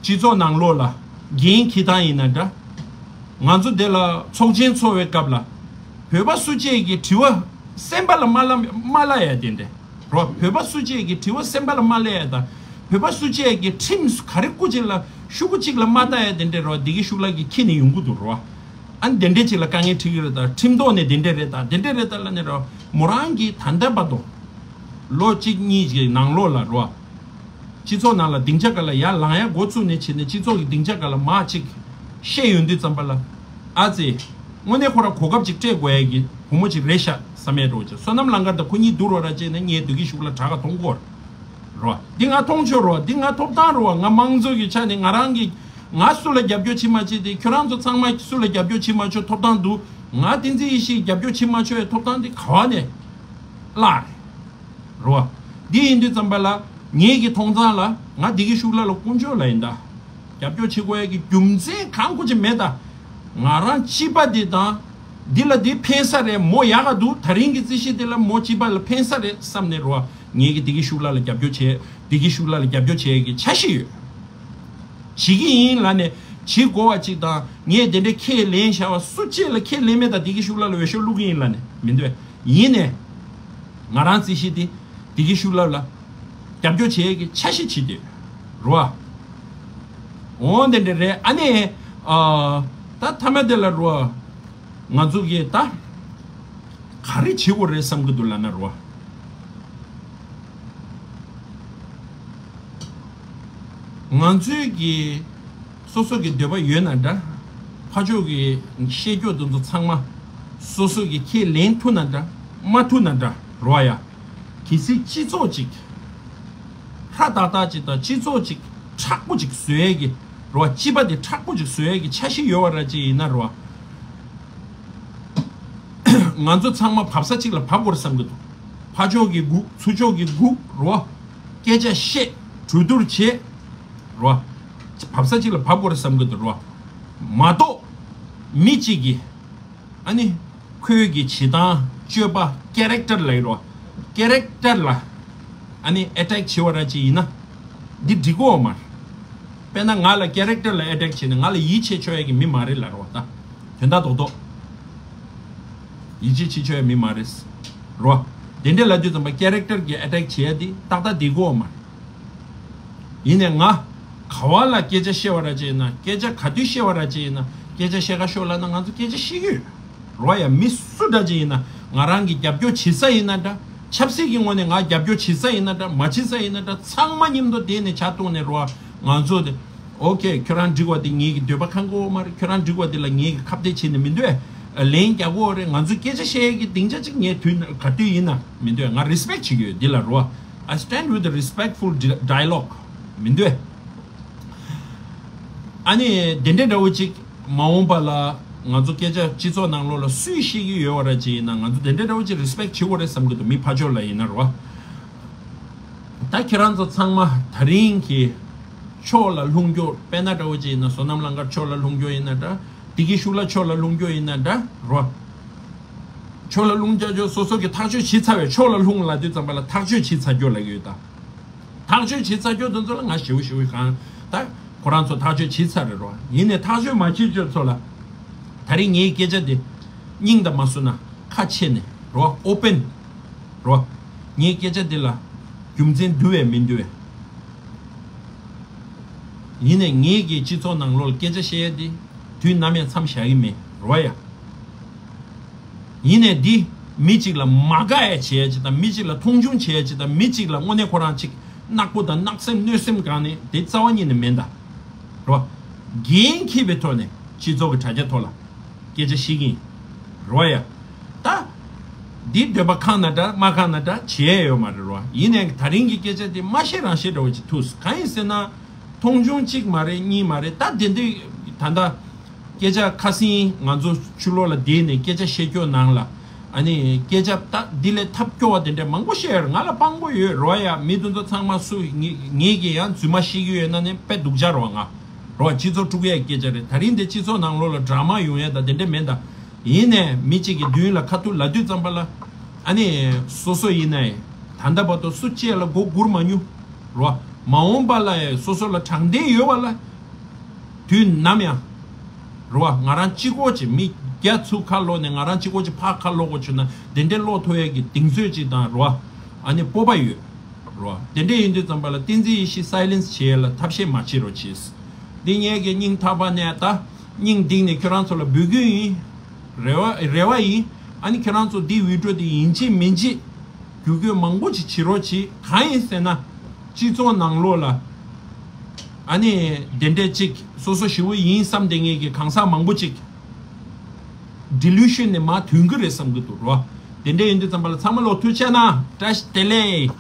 སྤྱི་ཚོགས་ནང་ལོགས་ལ། འགན་འཁྱེར་སྟངས་ཡིན་ན་འདྲ། ང་ཚོ་དེ་ལ་ཚོགས་ཆེན་འཚོགས་པའི་སྐབས་ལ། བོད་པ་སུ་གཅིག་གིས་དྲི་བ་གསན་པ་ལ་མ་ལབ་མ་ལབ་ཡ་དེ་འདྲས། རོ། བོད་པ་སུ་གཅིག་གིས་དྲི་བ་གསན་པ་ལ་མ་ལབ་ཡ་དང་། བོད་པ་སུ་གཅིག་གིས་ཁྲིམས་ག་རེ་སྐུ་གཅིག་ལ་ཤུ་གུ་གཅིག་ལ་མ་ལྟ་ཡ་དེ་འདྲས་རོ། བདེ་སྐྱིད་ཤུགས་ལགས་ཀྱིས་འཁྱེར་ནས་ཡོང་གི་འདུག་རོ། ཨ་ནི་དེ་འདྲས་ཅིག་ལ་དཀའ་ངལ་འཕྲད་ཀྱི་རེད་ད། ཁྲིམས་ཐོག་ནས་དེ་འདྲས་རེད་ད་དེ་འདྲས་རེད་ད་ལབ་ནས་རོ། མོ་རང་གིས་ད་ལྟ་བར་དུ། ལོ་གཅིག་གཉིས་ཀྱི་ནང་ལོགས་ལ་རོ། སྤྱི་ཚོགས་ནང་ལ་སྡིངས་ཆ་སྒང་ལ་ཡར་ལངས་ཡ་འགོ་བཙུགས་ནས་བྱས་ནས་སྤྱི་ཚོགས་ཀྱི་སྡིངས་ཆ་སྒང་ལ་མར་ཅིག་བཤད་ཡོང་དུས་ཙམ་པ་ལ། ཨ་ཙི། དངོས་གནས་ཁོ་རང་གོ་སྐབས་ཅིག་སྤྲད་དགོས་ཡ་གི་བུ་མོ་ཅིག་རེད་ཤག་བསམ་ཡས་འདྲ་བོ་ཅིག་བསོད་ནམས་ལམ་ཁ་དང་ཁོ་གཉིས་བསྡུར་བ་ར་བྱས་ན་ངས་བདེ་སྐྱིད་ཤུགས་ལགས་དྲག་ག་མཐོང་གོ་རོ། འདི་ང་མཐོང་ཆོག་རོ། འདི་ང་ཐོབ་ཐང་རོ། ང་དམངས་གཙོ་གི་ཆ་ནས་ང་རང་གི། ང་སུ་ལ་རྒྱབ་སྐྱོར་བྱེད་མ་བྱེད་དེ་ཁྱོད་རང་ཚོ་ཚང་མ་སུ་ལ་རྒྱབ་སྐྱོར་བྱེད་མ་ཆོག་ཐོབ་ཐང་འདུག་ང་བསྟན་འཛིན་ཡེ་ཤེས་རྒྱབ་སྐྱོར་བྱེད་མ་ཆོག་ཡ་ཐོབ་ཐང་འདི་ག་བ་ནས་བརླག་རེད། རོ། འདི་ཡིན་དུས་ཙམ་པ་ལ་ངེད་ཀྱི་མཐོང་ཙང་ལ་ང་བདེ་སྐྱིད་ཤུགས་ལགས་ལ་དཀོན་མཆོག་ལ་ཡིན་ད། རྒྱབ་སྐྱོར་བྱེད་དགོས་ཡ་གི་རྒྱུ་མཚན་གང་དགོས་ཅིག་མེད་ད། ང་རང་སྤྱི་པ་འདི་དང་། འདི་ལ་འདི་ཕན་ས་རེད། མོ་ཡག་ག་འདུག། ད་རིང་གི་རྩིས་གཞི་འདི་ལ་མོ་སྤྱི་པ་ལ་ཕན་ས་རེད་བསམ་ནས་རོ། ངེད་ཀྱི་བདེ་སྐྱིད་ཤུགས་ལ་ལ་རྒྱབ་སྐྱོར་བྱས། བདེ་སྐྱིད་ཤུགས་ལ་ལ་རྒྱབ་སྐྱོར་བྱས་ཀྱི་འཆར་གཞི་ཡོད། བྱེད་ཀྱི་ཡིན་ལབ་ནས་བྱེད་དགོས་པ་ཅིག་དང་། ངས་དེ་འདྲའི་ཁས་ལེན་བཞག་པ་སུ་གཅིག་ལ་ཁས་ལེན་མེད། ད་བདེ་སྐྱིད་ཤུགས་ལ་ལ་འོས་ཤོག་བླུག་གི་ཡིན་ལབ་ནས་མི་འདོད། ཡིན་ནས་ང་རང་རྩིས་གཞི་འདི་བདེ་སྐྱིད་ཤུགས་ལ་ལ་རྒྱབ་སྐྱོར་བྱེད་ཀྱི་འཆར་གཞི་བྱེད་དེ་རོ། འོ་དེ་འདྲ་རེད། ཨ་ནི་ཨ་ད་མཐའ་མ་དེ་ལ་རོ། ང་ཚོ་གིས་ད་ག་རེ་བྱེད་དགོས་རེད་བསམ་གྱི་འདུག་ལབ་ན་རོ། ང་ཚོའི་གི་སོ་སོ་གི་འདོད་པ་ཡོད་ན་འདྲ། ཕར་ཕྱོགས་ཀྱི་བཤད་རྒྱུ་དེ་ཚོ་ཚང་མ་སོ་སོ་གི་ཁས་ལེན་ཐུབ་ན་འདྲ། མ་ཐུབ་ན་འདྲ་རོ་ཡ། གལ་སྲིད་སྤྱི་ཚོགས་ཅིག་ཧྲ་ཏག་ཏག་ཅིག་དང་། སྤྱི་ཚོགས་ཅིག་མཁྲེགས་པོ་ཅིག་བཟོ་ཡས་ཀྱི་རོ། སྤྱི་པ་དེ་མཁྲེགས་པོ་ཅིག་བཟོ་ཡས་ཀྱི་འཆར་གཞི་ཡོད་པ་ར་ཅིག་ཡིན་ན་རོ། ང་ཚོ་ཚང་མ་བབས་ས་གཅིག་ལ་བབས་དགོས་རེད་བསམ་གྱི་འདུག། ཕར་ཕྱོགས་ཀྱི་སྒུག། ཚུར་ཕྱོགས་ཀྱི་སྒུག་རོ། སྐད་ཆ་བཤད། གྲོས་བསྡུར་བྱེད་རོ། བབས་ས་གཅིག་ལ་བབས་དགོས་རེད་བསམ་གྱི་འདུག་རོ། མ་གཏོགས་མི་གཅིག་གིས་ཨ་ནི་ཁོའི་གི་བྱེད་སྟངས་སྤྱོད་པ། ཀེ་རེག་ཊར་ལབ་ཡོད་རོ། ཀེ་རེག་ཊར་ལ་ཨ་ནི་ཨེ་ཊེག་བྱེད་པ་ར་ཅིག་ཡིན་ན་འདི་འགྲིག་གོ་མ་རེད། དཔེར་ན་ང་ལ་ཀེ་རེག་ཊར་ལ་ཨེ་ཊེག་བྱས་ནས་ང་ལ་ཡིད་ཆེས་ཆོག་ཡ་གི་མི་མ་རེད་ལབ་རོ། ད་དོན་དག་རྡོག་རྡོག་ཡིད་ཆེས་བྱེད་ཆོག་ཡ་མི་མ་རེད་རོ། དེ་འདྲ་ལབ་དུས་ཙམ་པ་ཀེ་རེག་ཊར་གྱི་ཨེ་ཊེག་བྱེད་ཡ་འདི་ཏག་ཏག་འགྲིག་གོ་མ་རེད། ཡིན་ནས་ང་ག་བ་ལ་སྐད་ཆ་བཤད་པ་ར་ཅིག་ཡིན་ན། སྐད་ཆ་ག་དུས་བཤད་པ་ར་ཅིག་ཡིན་ན། སྐད་ཆ་བཤད་ག་ཤོག་ལབ་ན་ང་ཚོ་སྐད་ཆ་བཤད་ཀྱི་ཡོད་རོ་ཡ། མི་སུ་འདྲ་ཅིག་ཡིན་ན། ང་རང་གི་རྒྱབ་སྐྱོར་བྱེད་ས་ཡིན་ན་འདྲ། ཆབ་སྲིད་ཀྱི་ངོས་ནས་ང་རྒྱབ་སྐྱོར་བྱེད་ས་ཡིན་ན་འདྲ། མ་བྱེད་ས་ཡིན་ན་འདྲ། ཚང་མ་མཉམ་དུ་བསྡད་ནས་ཇ་བཏུང་ནས་རོ། ང་ཚོ་དེ་ཨོ་ཁེ། ཁྱོད་རང་འགྲིག་པ་དེ་ངེད་ཀྱི་འདོད་པ་ཁེངས་གོ་མ་རེད། ཁྱོད་རང་འགྲིག་པ་དེ་ལ་ངེད་ཀྱི་ཁ་གཏད་བྱེད་ནས་མི་འདོད། ལན་རྒྱག་གོ་རེད། ང་ཚོ་སྐད་ཆ་བཤད་ཡས་ཀྱི་སྡིངས་ཆ་གཅིག་ངས་དུས་ན་ག་དུས་ཡིན་ན་མི་འདོད། ང་རེ་སི་པེག་བྱེད་ཀྱི་ཡོད་འདི་ལ་རོ། I stand with a respectful di- dialogue. མི་འདོད། ཨ་ནི་དེ་འདྲ་འདྲ་བོ་ཅིག་མ་འོངས་པ་ལ་ང་ཚོ་སྐད་ཆ་སྤྱི་ཚོགས་ནང་ལོགས་ལ་སུས་བཤད་ཀྱི་ཡོད་པ་ར་ཅིག་ཡིན་ན། ང་ཚོ་དེ་འདྲ་འདྲ་བོ་ཅིག་རེ་སི་པེག་བྱེད་དགོས་རེད་བསམ་གྱི་འདུག། མི་ཕར་ཕྱོགས་ལ་ཡིན་ན་རོ། ད་ཁྱེད་རང་ཚོ་ཚང་མ་ད་རིང་གི་ཕྱོགས་ལ་ལྷུང་རྒྱུ། དཔེར་ན་འདྲ་བོ་ཅིག་ཡིན་ན་བསོད་ནམས་གླང་དཀར་ཕྱོགས་ལ་ལྷུང་རྒྱུ་ཡིན་ན་འདྲ། བདེ་སྐྱིད་ཤུགས་ལ་ཕྱོགས་ལ་ལྷུང་རྒྱུ་ཡིན་ན་འདྲ་རོ། ཕྱོགས་ལ་ལྷུང་རྒྱུ། སོ་སོ་གི་ཐག་གཅོད་བྱེད་ཚར་བའི་ཕྱོགས་ལ་ལྷུང་ལབ་དུས་ཙམ་པ་ལ་ཐག་གཅོད་བྱེད་ཚར་རྒྱུ་ལབ་ཀྱི་ཡོད་ད། ཐག་གཅོད་བྱེད་ཚར་རྒྱུ་དེ་ཚོ་ལ་ང་ཞེ་པོ་ཞེ་པོ་གང་ད་ཁོ་རང་ཚོ་ཐག་གཅོད་བྱེད་ཚར་རེད་རོ། ཡིན་ནས་ཐག་གཅོད་མ་བྱེད་རྒྱུ་ཚོ་ལ་ད་རིང་ངའི་སྐད་ཆ་དེ་སྙིང་དང་མ་བཟོ་ན་ཁ་ཕྱེ་ནས་རོ། ཨོ་པེན་རོ། ངའི་སྐད་ཆ་འདི་ལ་རྒྱུ་མཚན་འདུག་པས་མི་འདུག་པས། ཡིན་ནས་ངེད་ཀྱི་སྤྱི་ཚོགས་ནང་ལོགས་ལ་སྐད་ཆ་བཤད་ཡ་འདི་དུས་ནམ་ཡང་མཚམས་བཞག་གི་མེད་རོ་ཡ། ཡིན་ནས་འདི་མི་གཅིག་ལ་མ་དགའ་ཡ་བྱེད་ཡ་ཅིག་དང་། མི་གཅིག་ལ་མཐོང་ཆུང་བྱེད་ཡ་ཅིག་དང་། མི་གཅིག་ལ་དངོས་གནས་ཁོ་རང་ཅིག་ནག་པོ་དང་བརྣབ་སེམས་གནོད་སེམས་གང་ནས་དེ་རྩ་བ་ཉིད་ནས་མེད་ད་རོ། འགན་འཁྱེར་བའི་ཐོག་ནས་སྤྱི་ཚོགས་ཀྱི་དྲ་རྒྱ་ཐོག་ལ་སྐད་ཆ་བཤད་ཀྱི་ཡིན་རོ་ཡ། ད་འདི་འདོད་པ་ཁེངས་ན་འདྲ་མ་ཁེངས་ན་འདྲ་བྱེད་ཡ་ཡོད་མ་རེད་རོ། ཡིན་ནས་ད་རིང་གི་སྐད་ཆ་དེ་མ་བཤད་རང་བཤད་འདྲ་བོ་ཅིག་ཐུག་གང་ཡིན་ཟེར་ན། མཐོང་ཆུང་གཅིག་མ་རེད་གཉིས་མ་རེད། ད་དེ་འདྲའི་ད་ལྟ་སྐད་ཆ་ཁ་སང་ང་ཚོ་ཕྱི་ལོགས་ལ་བསྡད་ནས་སྐད་ཆ་བཤད་རྒྱུ་ནང་ལ་ཨ་ནི་སྐད་ཆ་ད་འདི་ལས་ཐབས་སྐྱོ་བ་དེ་འདྲ་མང་པོ་བཤད་ཡོད་རེད། ང་ལ་དཔང་པོ་ཡོད་རོ་ཡ། མི་དེ་ཚོ་ཚང་མ་སུ་ངེད་ངེད་ཀྱིས་ཡང་རྫུན་མ་བཤད་ཀྱི་ཡོད་ན་ནི་དཔེ་སྡུག་ཅག་རོ། ང་རོ་སྤྱི་ཚོགས་དཀྲུག་ཡས་སྐད་ཆ་རེད། ད་རིང་འདི་སྤྱི་ཚོགས་ནང་ལོགས་ལ་ཌ་ར་མ་ཡོང་ཡས་ད་དེ་འདྲ་མེད་ད། ཡིན་ནས་མི་གཅིག་གི་མདུན་ལ་ཁ་ཐུག་ལབ་དུས་ཙམ་པ་ལ་ཨ་ནི་སོ་སོ་ཡིན་ནའི་ད་ལྟ་བར་དུ་སུ་གཅིག་ལ་མགོ་སྒུར་མ་མྱོང་རོ། མ་འོངས་པ་ལ་ཡང་སོ་སོ་ལ་དྲང་བདེན་ཡོད་པ་ལ་དུས་ནམ་ཡང་རོ། ང་རང་གཅིག་པོ་ཅིག་མི་བརྒྱ་ཚུར་ཁ་ལོག་ནས་ང་རང་གཅིག་པོ་ཅིག་ཕར་ཁ་ལོག་དགོས་བྱུང་ན་དེ་འདྲའི་ལོག་ཐུབ་ཡས་ཀྱི་གདེང་ཚོད་ཅིག་དང་རོ། ཨ་ནི་སྤོབས་པ་ཡོད་རོ། དེ་འདྲ་ཡིན་དུས་ཙམ་པ་ལ་བསྟན་འཛིན་ཡེ་ཤེས་སའི་ལེན་སི་བྱེད་ཡས་ལ་ཐབས་ཤེས་མ་བྱེད་རོགས་གྱིས། འདི་ངེད་ཀྱི་སྙིང་ཐག་པ་ནས་ད་སྙིང་གཏིང་ནས་ཁྱོད་རང་ཚོ་ལ་འབོད་སྐུལ་ཡིན། རེ་བ་རེ་བ་ཡིན། ཨ་ནི་ཁྱོད་རང་ཚོ་འདི་བི་ཌི་ཡོ་འདི་ཡིན་གཅིག་མིན་གཅིག་བརྒྱུད་སྐུལ་མང་པོ་ཅིག་བྱེད་རོགས་གྱིས། གང་ཡིན་ཟེར་ན་སྤྱི་ཚོགས་ནང་ལོགས་ལ་ཨ་ནི་དེ་འདྲས་ཅིག་སོ་སོ་ཞེ་པོ་ཡིན་བསམ་བསྡད་མཁན་གྱི་གང་ཟག་མང་པོ་ཅིག་ཌི་ལུ་ཤན་ནས་མར་ཐོན་གྱི་རེད་བསམ་གྱི་འདུག་རོ། དེ་འདྲས་ཡིན་དུས་ཙམ་པ་ལ་ཚང་མ་ལོ་ཐུགས་རྗེ་གནང་། བཀྲ་ཤིས་བདེ་ལེགས།